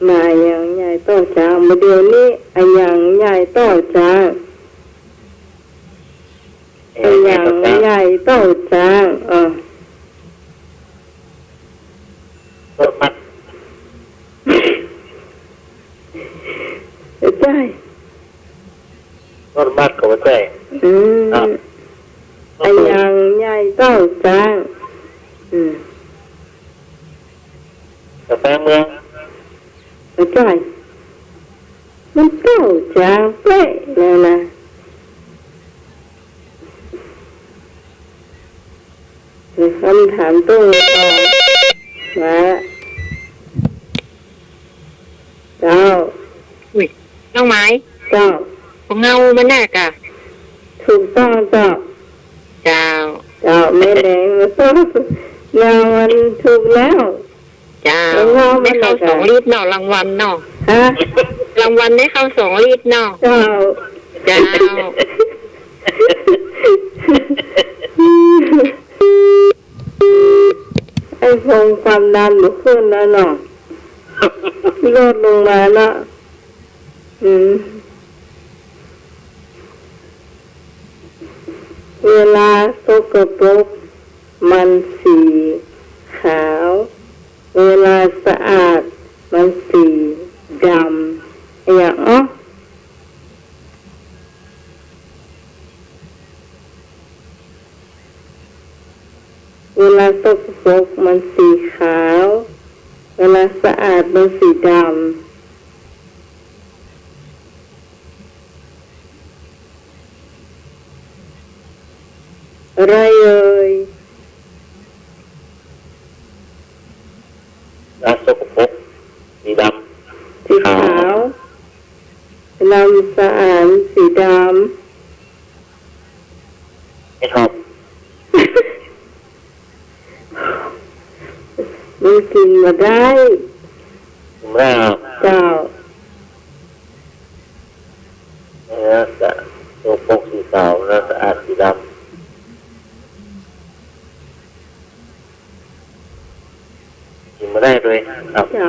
มายังยายเต้าจ๊าง บ่าเดี่ยวนี้ อะหยังยายเต้าจ๊าง อะหยังยายเต้าจ๊าง เออ รถมัด ใจ้ รถมัดก็บ่ใจ้ อืม อ่ะ อะหยังยายเต้าจ๊าง อืม กาแฟเมือง บ่ใจ้ มันเต้าจ๊างเป๊ะเลยนะ เดี๋ยวคำถามตู้ต่อมา เจ้า อุ๊ย น้องไหม เจ้า ของเงามันน่ะกะ ถูกต้องเจ้า เจ้า เจ้า แม่แดงมาตอบ เงามันถูกแล้ว เจ้า แล้วเงามัน ได้เข้า น่ะ สองลิตรเนาะ รางวัลเนาะ ฮะ รางวัลได้เข้าสองลิตรเนาะ เจ้า เจ้า ไอ้พงษ์ความดันบ่ขึ้นแล้วเนาะ ลดลงมาแล้ว อืม เวลาสกปรกมันสีขาว เวลาสะอาดมันสีดำ อะหยัง อ๋อ เวลาสกปรกมันสีขาว เวลาสะอาดมันสีดำ อะไรเอ่ย เวลาสกปรก สีดำ สีขาว เวลาสะอาด สีดำ ไอ้ท็อป กิ๋นบ่ได้ กิ๋นบ่ได้เหรอ เจ้า เนื้อสะ ตัวปกสีขาว เนื้อสะอาดสีดำ กิ๋นบ่ได้ตวยครับ เจ้า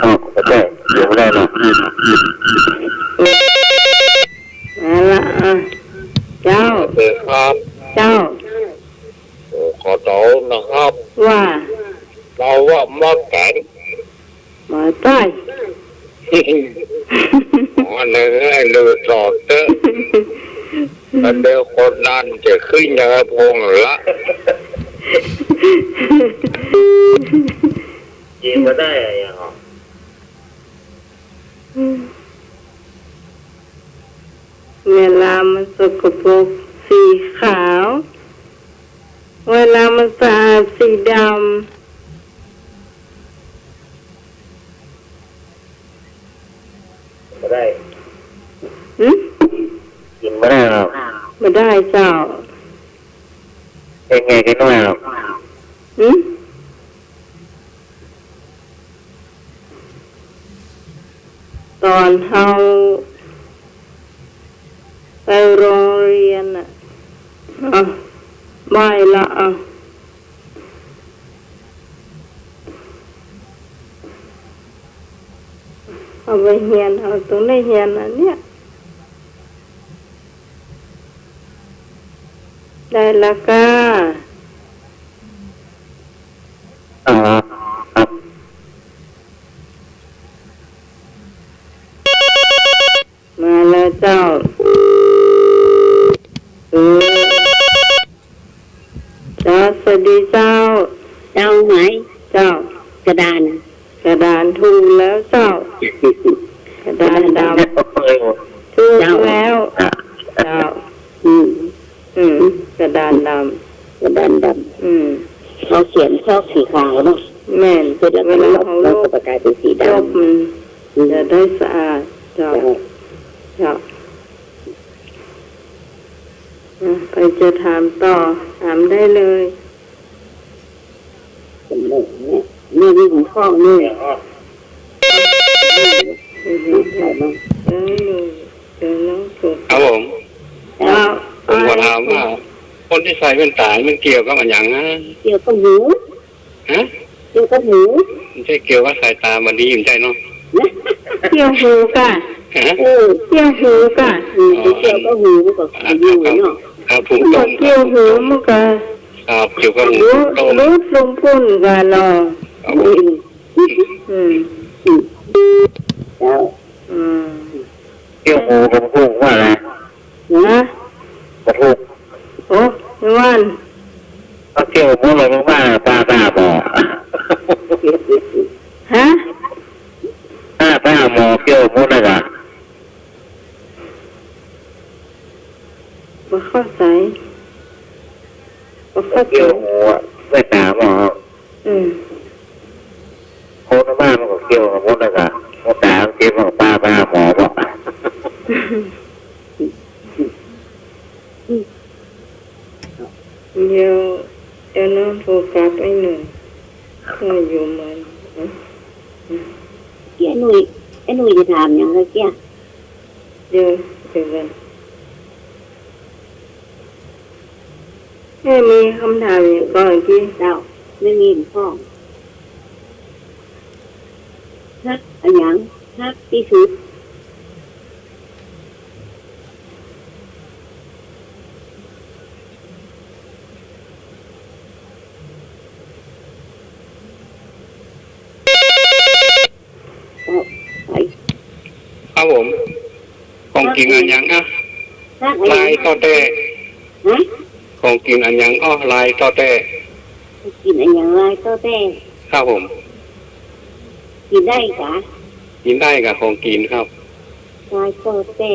ครับ บ่ได้ กิ๋นบ่ได้เนาะ เอาละ อ่ะ เจ้า โอเคครับ เจ้า โอ้ ขอโต้ษนะครับ ว่า เฮาว่ามาแก๋ง มาใต้ อ๋อ เนี่ย เนี่ย ดูต่อเต๊อะ แล้วเดี๋ยวคนนั้นจะขึ้นยาพงละ กิ๋นบ่ได้อะ อย่าง เวลามันสกปรกสีขาว เวลามันสะอาดสีดำ บ่ได้ หึ กิ๋นบ่ได้หรอก บ่ได้เจ้า เฮ็ดไงกั๋นน้อยหรอก หึ ต๋อนเฮาไปโฮงเฮียนน่ะ อ่ะ บ่ายละ อ่ะ เอาไปเฮียน เอาตรงไหนเฮียนอันเนี้ย ได้ละก้า อ๋อ ครับ มาแล้วเจ้า เออ เจ้า สวัสดีเจ้า เจ้าไหม เจ้า กระดาน กระดานถูกแล้วเจ้า กระดานดำ ถูกแล้ว เจ้า อืม อืม กระดานดำ กระดานดำ อืม เขาเขียนซอกสีขาวเนาะ แม่น เสร็จแล้ว เวลาเขาลบ ลบ ก็กลายเป็นสีดำ ลบมัน อืม จะได้สะอาด เจ้า เจ้า เจ้า อ่ะ ใผจะถามต่อ ถามได้เลย เนี่ย เนี่ย นี่ของพ่อเนี่ย เดี๋ยว เดี๋ยว เดี๋ยว เดี๋ยวน้องสุด ครับผม เจ้า ผมขอถามว่า คนตี้ใส่แว่นต๋ามันเกี่ยวกับอะหยังนะ เกี่ยวกับหู ฮะ เกี่ยวกับหู บ่ใจ้เกี่ยวกับสายต๋าบ่ดี บ่ใจ้เนาะ เกี่ยวหูก่ะ ฮะ เออ เกี่ยวหูก่ะ อืม อ๋อ เกี่ยวกับหูมันก็ อ่ะ อยู่เนาะ ครับ ครับ ผม มันก็เกี่ยวหูมันก็ ครับ เกี่ยวกับหู หลุด หลุดลงปุ้นก่ะเนาะ ครับผม อืม อืม อืม เจ้า อืม เกี่ยวหูกับหูว่าอะไร ฮะ บ่ถูก โอ้ ไม่ว่าน เอาเกี่ยวหมดเลย มึงว่าป้า ป้าหมอ ฮะ ป้า ป้าหมอเกี่ยวหมดเลยกะ บ่เข้าใจ๋ บ่เข้าใจ๋ เกี่ยวหัว แว่นต๋าหมอ อืม คนบ้านมันก็เกี่ยวกับมดแล้วกะ มดต๋ามันเจ็บมันก็ป้าไปหาหมอบ่ เดี๋ยว เดี๋ยวน้องโทรกลับไอ้หนุ่ย ก็อยู่มัน เกี้ยหนุ่ย ไอ้หนุ่ยจะถามหยังกะเกี้ย เดี๋ยว เดี๋ยวก่อน ไม่มีคำถามอย่างก่อนที่ เจ้า ไม่มีพ่อง ฮักอะหยัง ฮักตี้สุด ครับผม ของกิ๋นอะหยังอะ ลายต่อแต๊ ฮะ ของกิ๋นอะหยังอ้อ ลายต่อแต๊ ของกิ๋นอะหยังลายต่อแต๊ ครับผม กิ๋นได้กะ กิ๋นได้กะ ของกิ๋นครับ ลายต่อแต๊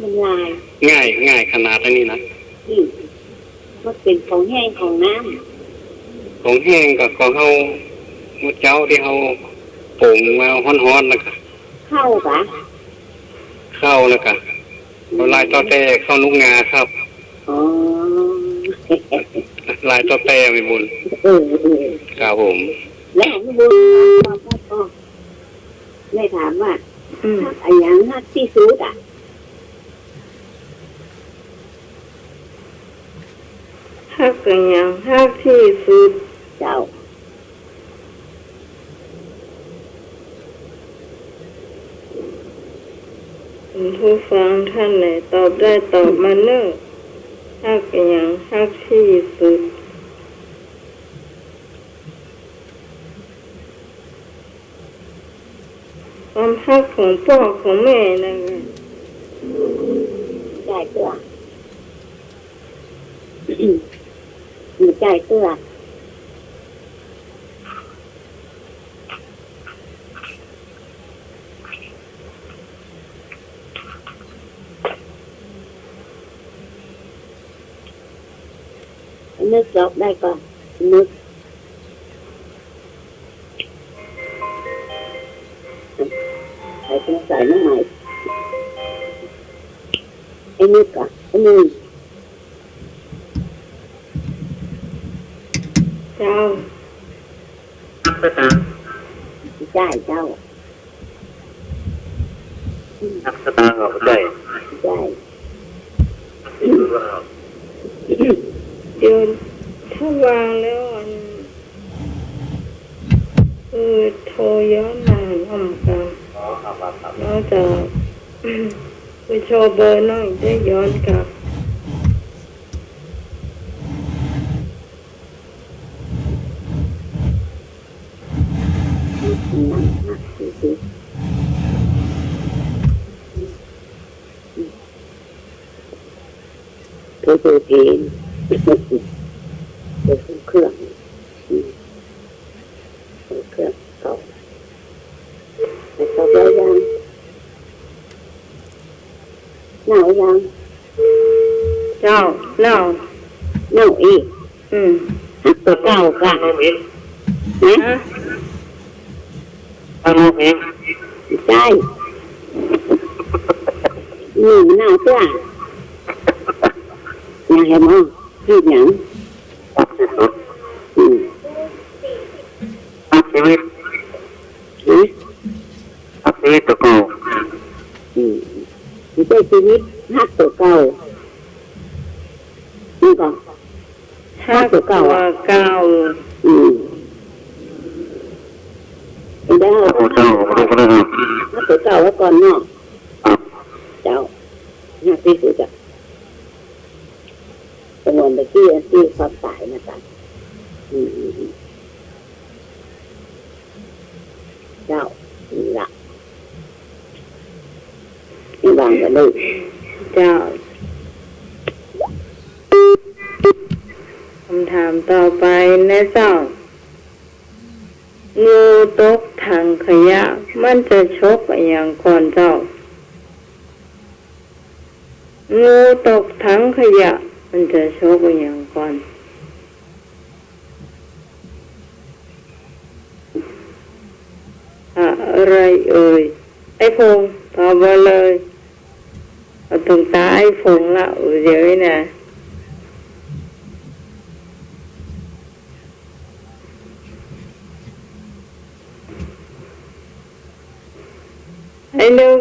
มันลาย ง่าย ง่ายขนาดอันนี้นะ อืม มันเป๋นของแห้งของน้ำ ของแห้งกะของเฮา มื้อเจ๊าตี้เฮาปรุงมาฮ้อนๆ แล้วก็ ข้าวกะ ข้าวแล้วก็ ลายต่อแต้ ข้าวหนุกงาครับ อ๋อ ลายต่อแต้ แม่บุญ เออ เออ ครับผม แล้วแม่บุญ แม่ถามว่า อืม ฮักอะหยังฮักตี้สุดอะ ฮักอะหยังฮักตี้สุด เจ้า คุณผู้ฟังท่านไหนตอบได้ตอบมาเน่อ ฮักอะหยังฮักตี้สุด ความฮักของป้อของแม่นั่นแหละ ใจ้เตื้อ ใจ้เตื้อ นึกออกได้ก่อน นึก ใส่สงสัยน้องใหม่ ไอ้นึกอ่ะ ไอ้นึก เจ้า ฮักสตางค์ ใจ้เจ้า ฮักสตางค์เหรอ ใจ้ ใจ้ เดี๋ยวถ้าวางแล้วอัน เออ โทรย้อนมาหน่อยกำ อ๋อ ครับ ครับ ครับ แล้วจะไปโชว์เบอร์หน่อย จะย้อนกลับ โทรเบอร์เพน เบอร์เครื่อง อืม เบอร์เครื่องเก่า แล้วก็เบอร์ยัง เน่ายัง เจ้า เน่า เน่าอีก อืม ฮักตั๋วเก่ากะ ฮะ ฮะ ฮักลูกเอง ใจ้ หนูเน่าเตื้อ ยังไงหมอ คิดหยัง ฮักตี้สุด อืม ฮักตี้สุด ฮะ ฮักตี้สุดตั๋วเก่า อืม ใจ้ตี้สุด ฮักตั๋วเก่า นี่ก่อน ฮักตั๋วเก่า ฮักตั๋วเก่า อืม เดี๋ยว ฮักตั๋วเก่า ฮักตั๋วเก่าไว้ก่อนเนาะ ครับ เจ้า ฮักตี้สุดอะ สงวนไปตี้ ตี้ความต๋ายนะจ๊ะ อืม อืม อืม เจ้า นี่ละ นี่วางไปเลย เจ้า คำถามต่อไปนะเจ้า งูตกถังขยะ มันจะฉกอะหยังก่อนเจ้า งูตกถังขยะ มันจะฉกอะหยังก่อน อะไรเอ่ย ไอ้พงษ์ ตอบมาเลย เอาตึงต๋าไอ้พงษ์ละ เดี๋ยวนี้นะ ไอ้นึก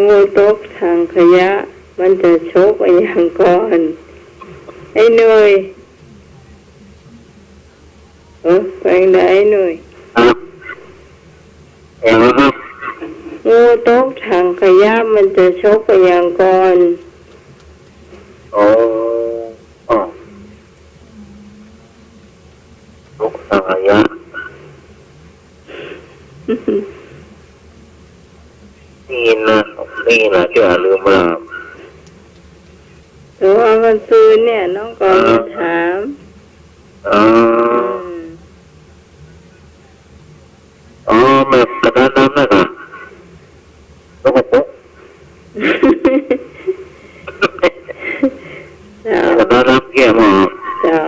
งูตกถังขยะ มันจะฉกอะหยังก่อน ไอ้หนุ่ย เออ ไปไหนไอ้หนุ่ย ครับ เห็นแล้วครับ งูตกถังขยะ มันจะฉกอะหยังก่อน อ๋อ อ๋อ ตกถังขยะ นี่นะ นี่นะ จะลืมละ แต่ว่ามันซืนเนี่ย น้องก็มาถาม อ๋อ อืม อ๋อ แม่กระดานดำนั่นน่ะ แล้วก็ปุ๊บ เจ้า กระดานดำเกี้ยหมอ เจ้า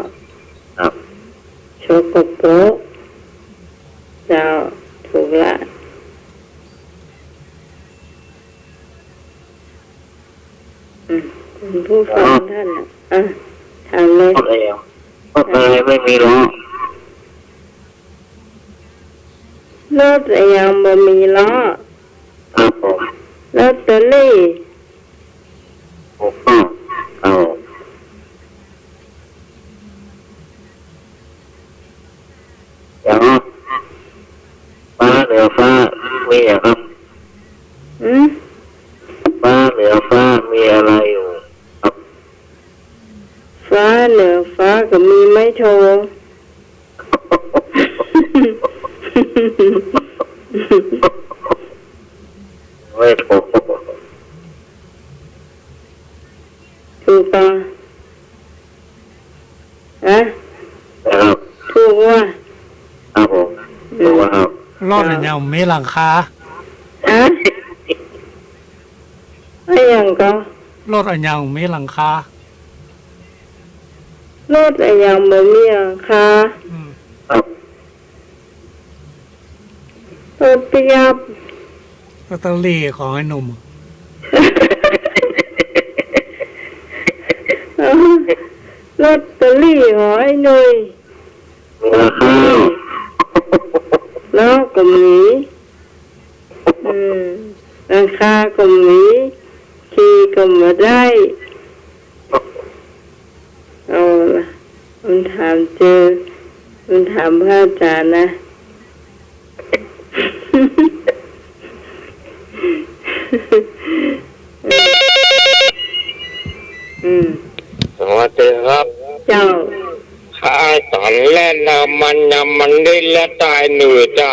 อืม คุณผู้ฟังท่านน่ะ อ่ะ ถามเลย รถอะไรอ่ะ รถอะไรไม่มีล้อ รถอะหยังบ่มีล้อ ครับผม ลอตเตอรี่ ถูกต้อง ครับผม เดี๋ยว ฟ้าเหนือฟ้า มีอะครับ อืม ฟ้าเหนือฟ้า มีอะไรอยู่ครับ ฟ้าเหนือฟ้าก็มีไม้โท ไม้โท ถูกต้อง ฮะ ครับ ถูกว่ะ ครับผม อืม ถูกแล้วครับ รถอะหยังมีหลังคา ฮะ อะหยังก็ รถอะหยังมีหลังคา รถอะหยังบ่มีหลังคา อืม ครับ รถปิกอัพ ลอตเตอรี่ของไอ้หนุ่ม ลอตเตอรี่ของไอ้หนุ่ย ราคา ล้อก็มี อืม ราคาก็มี ขี่ก็บ่ได้ เอาละ คำถามเจอ คำถามพระอาจารย์นะ อืม สวัสดีครับ เจ้า ข้าสอนเล่นนะ มันยำมันดิ้นและตายหนืดจ้ะ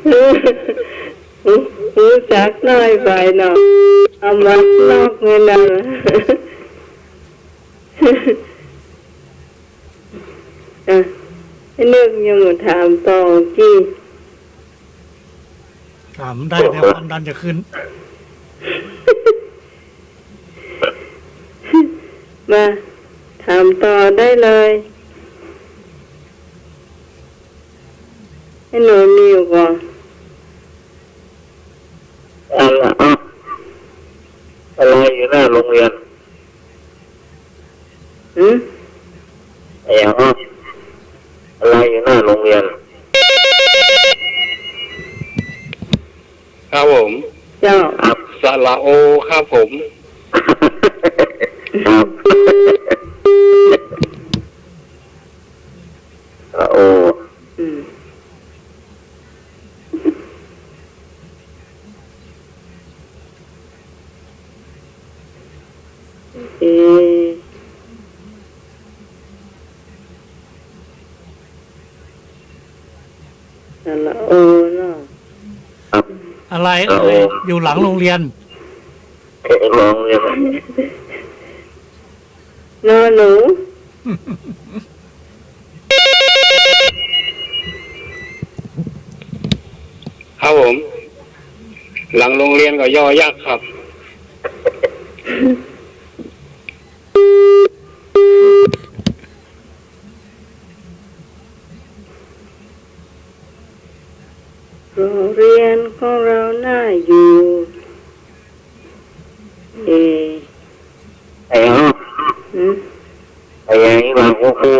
ฮู้ ฮู้จักน้อยไปเนาะ เอามาลอกเงินเอา อ่ะ ไอ้นึกยังมาถามต่อกี้ ถามได้ เดี๋ยวความดันจะขึ้น มา ถามต่อได้เลย ไอ้หนูมีอยู่ก่อน อะไรอ่ะ อะไรอยู่หน้าโรงเรียน หืม อะไรอ่ะ อะไรอยู่หน้าโรงเรียน ครับผม เจ้า ครับ สระโอ ครับผม ครับ สระโอ อืม เอ สระโอเนาะ ครับ อะไร สระโอ อะไร อยู่หลังโรงเรียน เอ๊ะ โรงเรียน นอหนู ครับผม หลังโรงเรียนก็ยอยักษ์ครับ โรงเรียนของเราน่าอยู่ เอ ไอ้หยัง หืม ไอ้หยัง อีหลังคุณครู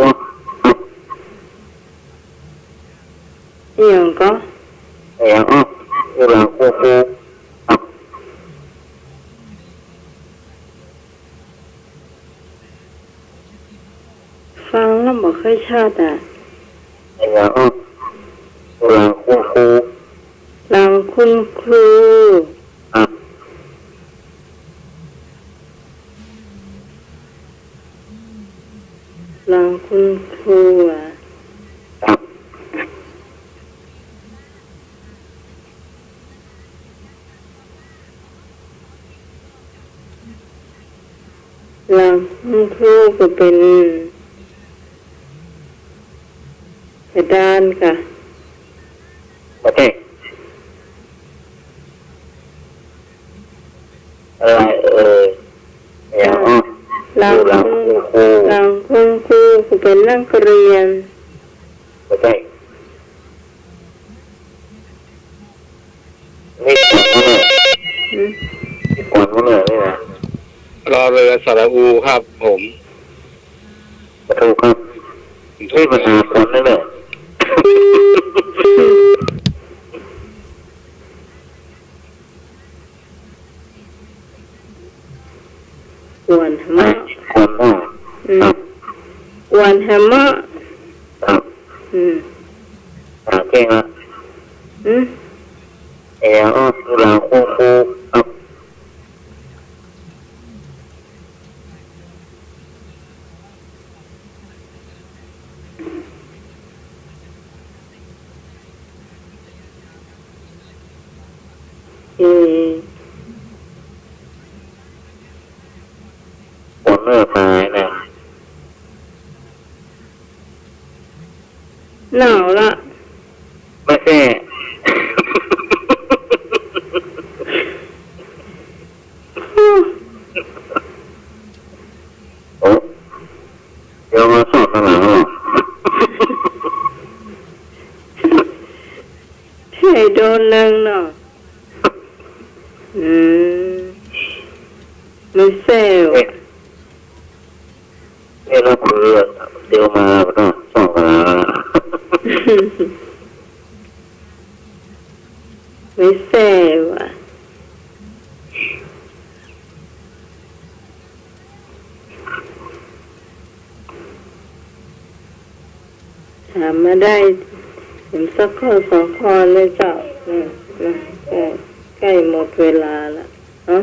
ไอ้หยังก็ ไอ้หยัง อีหลังคุณครู ฟังแล้วบ่ค่อยชัดอะ ไอ้หยัง หลังคุณครู หลังคุณครู ครับ หลังคุณครูอะ ครับ หลังคุณครูก็เป๋นกระดานก่ะ บ่ใจ้ อะไรเอ่ย ไอ้หยัง อ่า หลังคุณครู หลังคุณครูก็เป๋นนักเรียน บ่ใจ้ นี่ของมันเนี่ย ขวัญมาเลยนี่นะ รอเรือสระอูครับผม ถูกครับ นี่มันหาขวัญนั่นแหละ ขวัญมะ ขวัญมะ อืม ครับ ขวัญมะ ครับ อืม ถามเก่งละ อืม เออ อ๋อ คือลาวคู่คู่ครับ อืม ขวัญเมื่อตายนะ หนาวละ ไม่ใช่ โอ้ เดี๋ยวมาสอนตอนหลังหรอ ใช่โดนเริงเนาะ อืม ไม่แซ่ว เอ๊ะ เอ๊ะ แล้วคือเดี๋ยวมาก็ต้องสอนกันแล้วนะ ไม่แซ่วอะ ถามมาได้เห็นสักข้อสองข้อเลยเจ้า อืม นะ ใกล้ ใกล้หมดเวลาละ เอ้า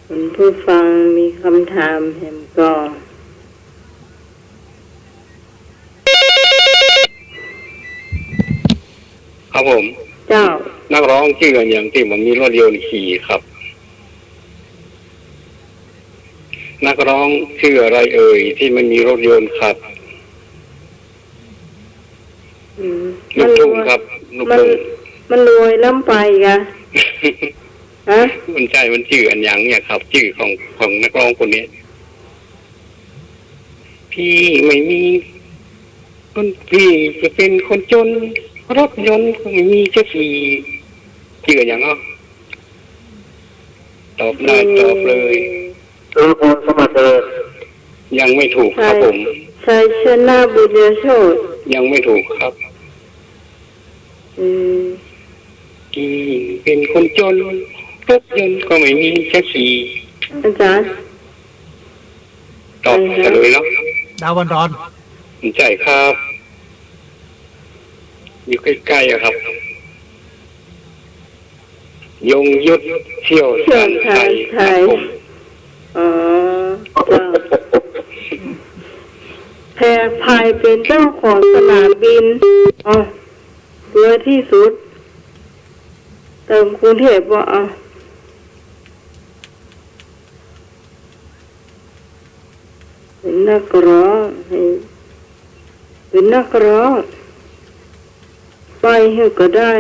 คุณผู้ฟังมีคำถามแหมก่อ ครับผม เจ้า นักร้องจื้ออะหยังตี้บ่มีรถยนต์ขี่ครับ นักร้องจื้ออะไรเอ่ยตี้บ่มีรถยนต์ขับ อืม ลูกทุ่งครับ ลูกทุ่ง มันรวย มันรวยล้ำไปกะ ฮะ มันใช่ มันจื้ออะหยังเนี่ยครับ จื้อของ ของนักร้องคนนี้ พี่ไม่มี คน พี่จะเป็นคนจน รถยนต์ก็ไม่มีจะขี่ จื้ออะหยังเนาะ ตอบได้ อืม ตอบเลย สุรพล สมบัติเจริญ ยังไม่ถูกครับผม ชัย ชัยชนะ บุญยโชติ ยังไม่ถูกครับ อืม พี่เป็นคนจน รถยนต์ก็ไม่มีจะขี่ อาจารย์ ตอบเฉลยเนาะ ดาวบันดอน ใช่ครับ อยู่ใกล้ๆ อะครับ ยงยุทธ เที่ยวชาญชัย เที่ยวชาญชัย ครับผม อ๋อ เจ้า แพรไพรเป็นเจ้าของสนามบิน อ๋อ รวยที่สุด เติมกรุงเทพฯ บ่ อ่ะ เป็นนักร้อง ให้ เป็นนักร้อง ไปหื้อก็ได้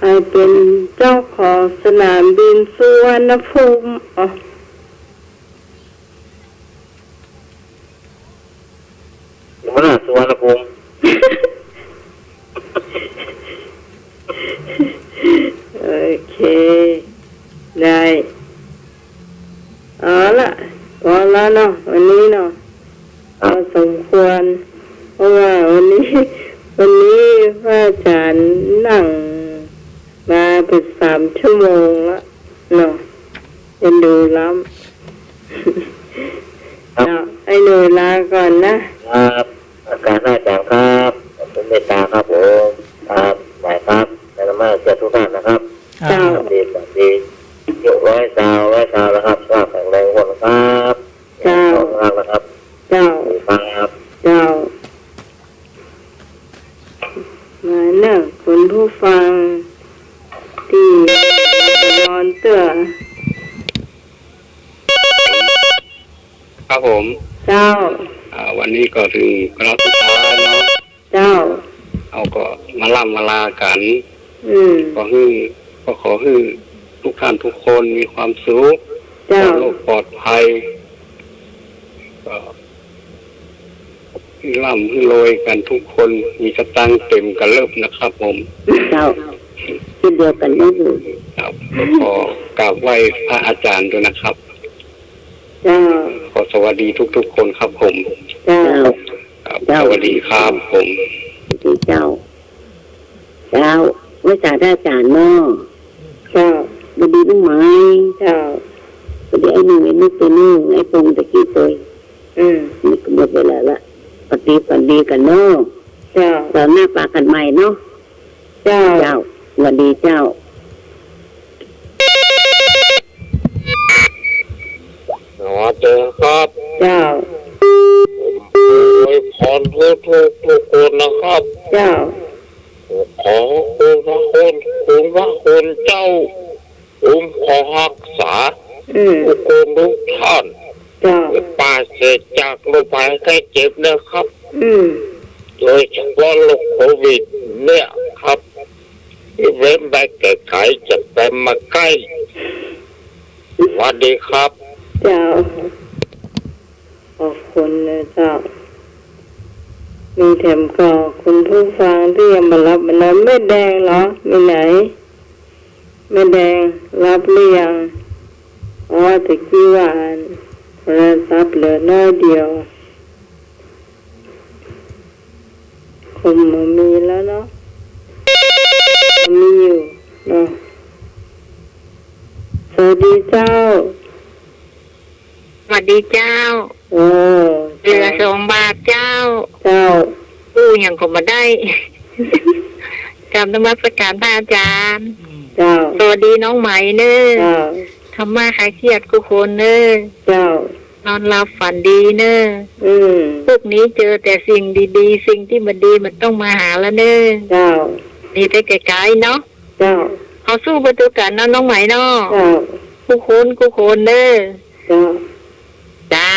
ให้เป็นเจ้าของสนามบินสุวรรณภูมิ อ๋อ หัวหน้าสุวรรณภูมิ โอเค ได้ เอาละ พอแล้วเนาะ วันนี้เนาะ ครับ พอสมควร เพราะว่าวันนี้ วันนี้พระอาจารย์นั่งมาเป็นสามชั่วโมงละเนาะ เอ็นดูล้ำ ครับ เจ้า ไอ้หนูลาก่อนนะ ครับ อาจารย์ อาจารย์ครับ ขอบคุณเมตตาครับผม ครับ ไหวครับ และนมัสการทุกท่านนะครับ เจ้า สวัสดี สวัสดี ร้อยซาว ร้อยซาวนะครับ สุขภาพแข็งแรงทุกคนนะครับ เจ้า ขอบคุณมากนะครับ เจ้า สวัสดีครับ เจ้า มาเนอะ คุณผู้ฟัง ตี้นอนเตื้อ ครับผม เจ้า อ่า วันนี้ก็ถึงคราวสุดท้ายเนาะ เจ้า เอาก็มาล่ำมาลากั๋น อืม ขอหื้อ ก็ขอหื้อทุกท่านทุกคนมีความสุข เจ้า ปลอดโรคปลอดภัย ก็ หื้อ ร่ำหื้อรวยกั๋นกู้คน มีสตางค์เต๋มกะเลิบนะครับผม เจ้า เช่นเดียวกั๋นเนาะ ครับ ก็ขอกราบไหว้พระอาจารย์ด้วยนะครับ เจ้า ขอสวัสดีทุกๆ คนครับผม เจ้า ครับ เจ้า สวัสดีครับผม สวัสดีเจ้า เจ้า ไหว้สาพระอาจ๋ารย์เนาะ เจ้า สวัสดีน้องไหม เจ้า สวัสดีไอ้หนุ่ม ไอ้นุ๊ก ไอ้ปงตะกี้เตย อืม นี่ก็หมดเวลาละ ฝันดี ฝันดีกั๋นเนาะ เจ้า เสาร์หน้าปะกั๋นใหม่เนาะ เจ้า เจ้า สวัสดีเจ้า สวัสดีครับ เจ้า อวยพรทุกๆ ทุกคนนะครับ เจ้า ขอคุณพระคุณ คุณพระคุณเจ้า คุ้มครองรักษา อืม ทุกคนทุกท่าน เจ้า ปราศจากโรคภัยไข้เจ็บนะครับ อืม โดยเฉพาะโรคโควิดเนี่ยครับ ที่เว้นไปไกลๆ จะไปมาใกล้ สวัสดีครับ เจ้า ขอบคุณนะเจ้า มีแถมก็คุณผู้ฟังตี้ยังบ่หลับบ่นอน แม่แดงเหรอ มีไหน แม่แดงหลับหรือยัง เพราะว่าตะกี้ว่าอันโทรศัพท์เหลือน้อยเดียว คงบ่มีแล้วเนาะ มีอยู่เนาะ สวัสดีเจ้า สวัสดีเจ้า เออ เหลือสองบาทเจ้า เจ้า อู้หยังก็บ่ได้ กราบนมัสการพระอาจารย์ เจ้า สวัสดีน้องไหมเน่อ เจ้า ธรรมะคลายเครียดกู้คนเน่อ เจ้า นอนหลับฝันดีเน่อ อืม พรุ่งนี้เจอแต่สิ่งดีๆ สิ่งตี้บ่ดีบ่ต้องมาหาละเน่อ เจ้า หนีไปไกลๆ เนาะ เจ้า เฮาสู้ไปตวยกั๋นเนาะน้องไหมเนาะ เจ้า กู้คนกู้คนเน่อ เจ้า เจ้า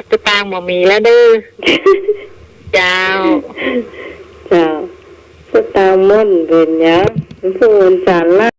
สตางค์บ่มีแล้วเน่อ เจ้า เจ้า สตางค์หมดเป๋นหยัง มันพูดมันสาระ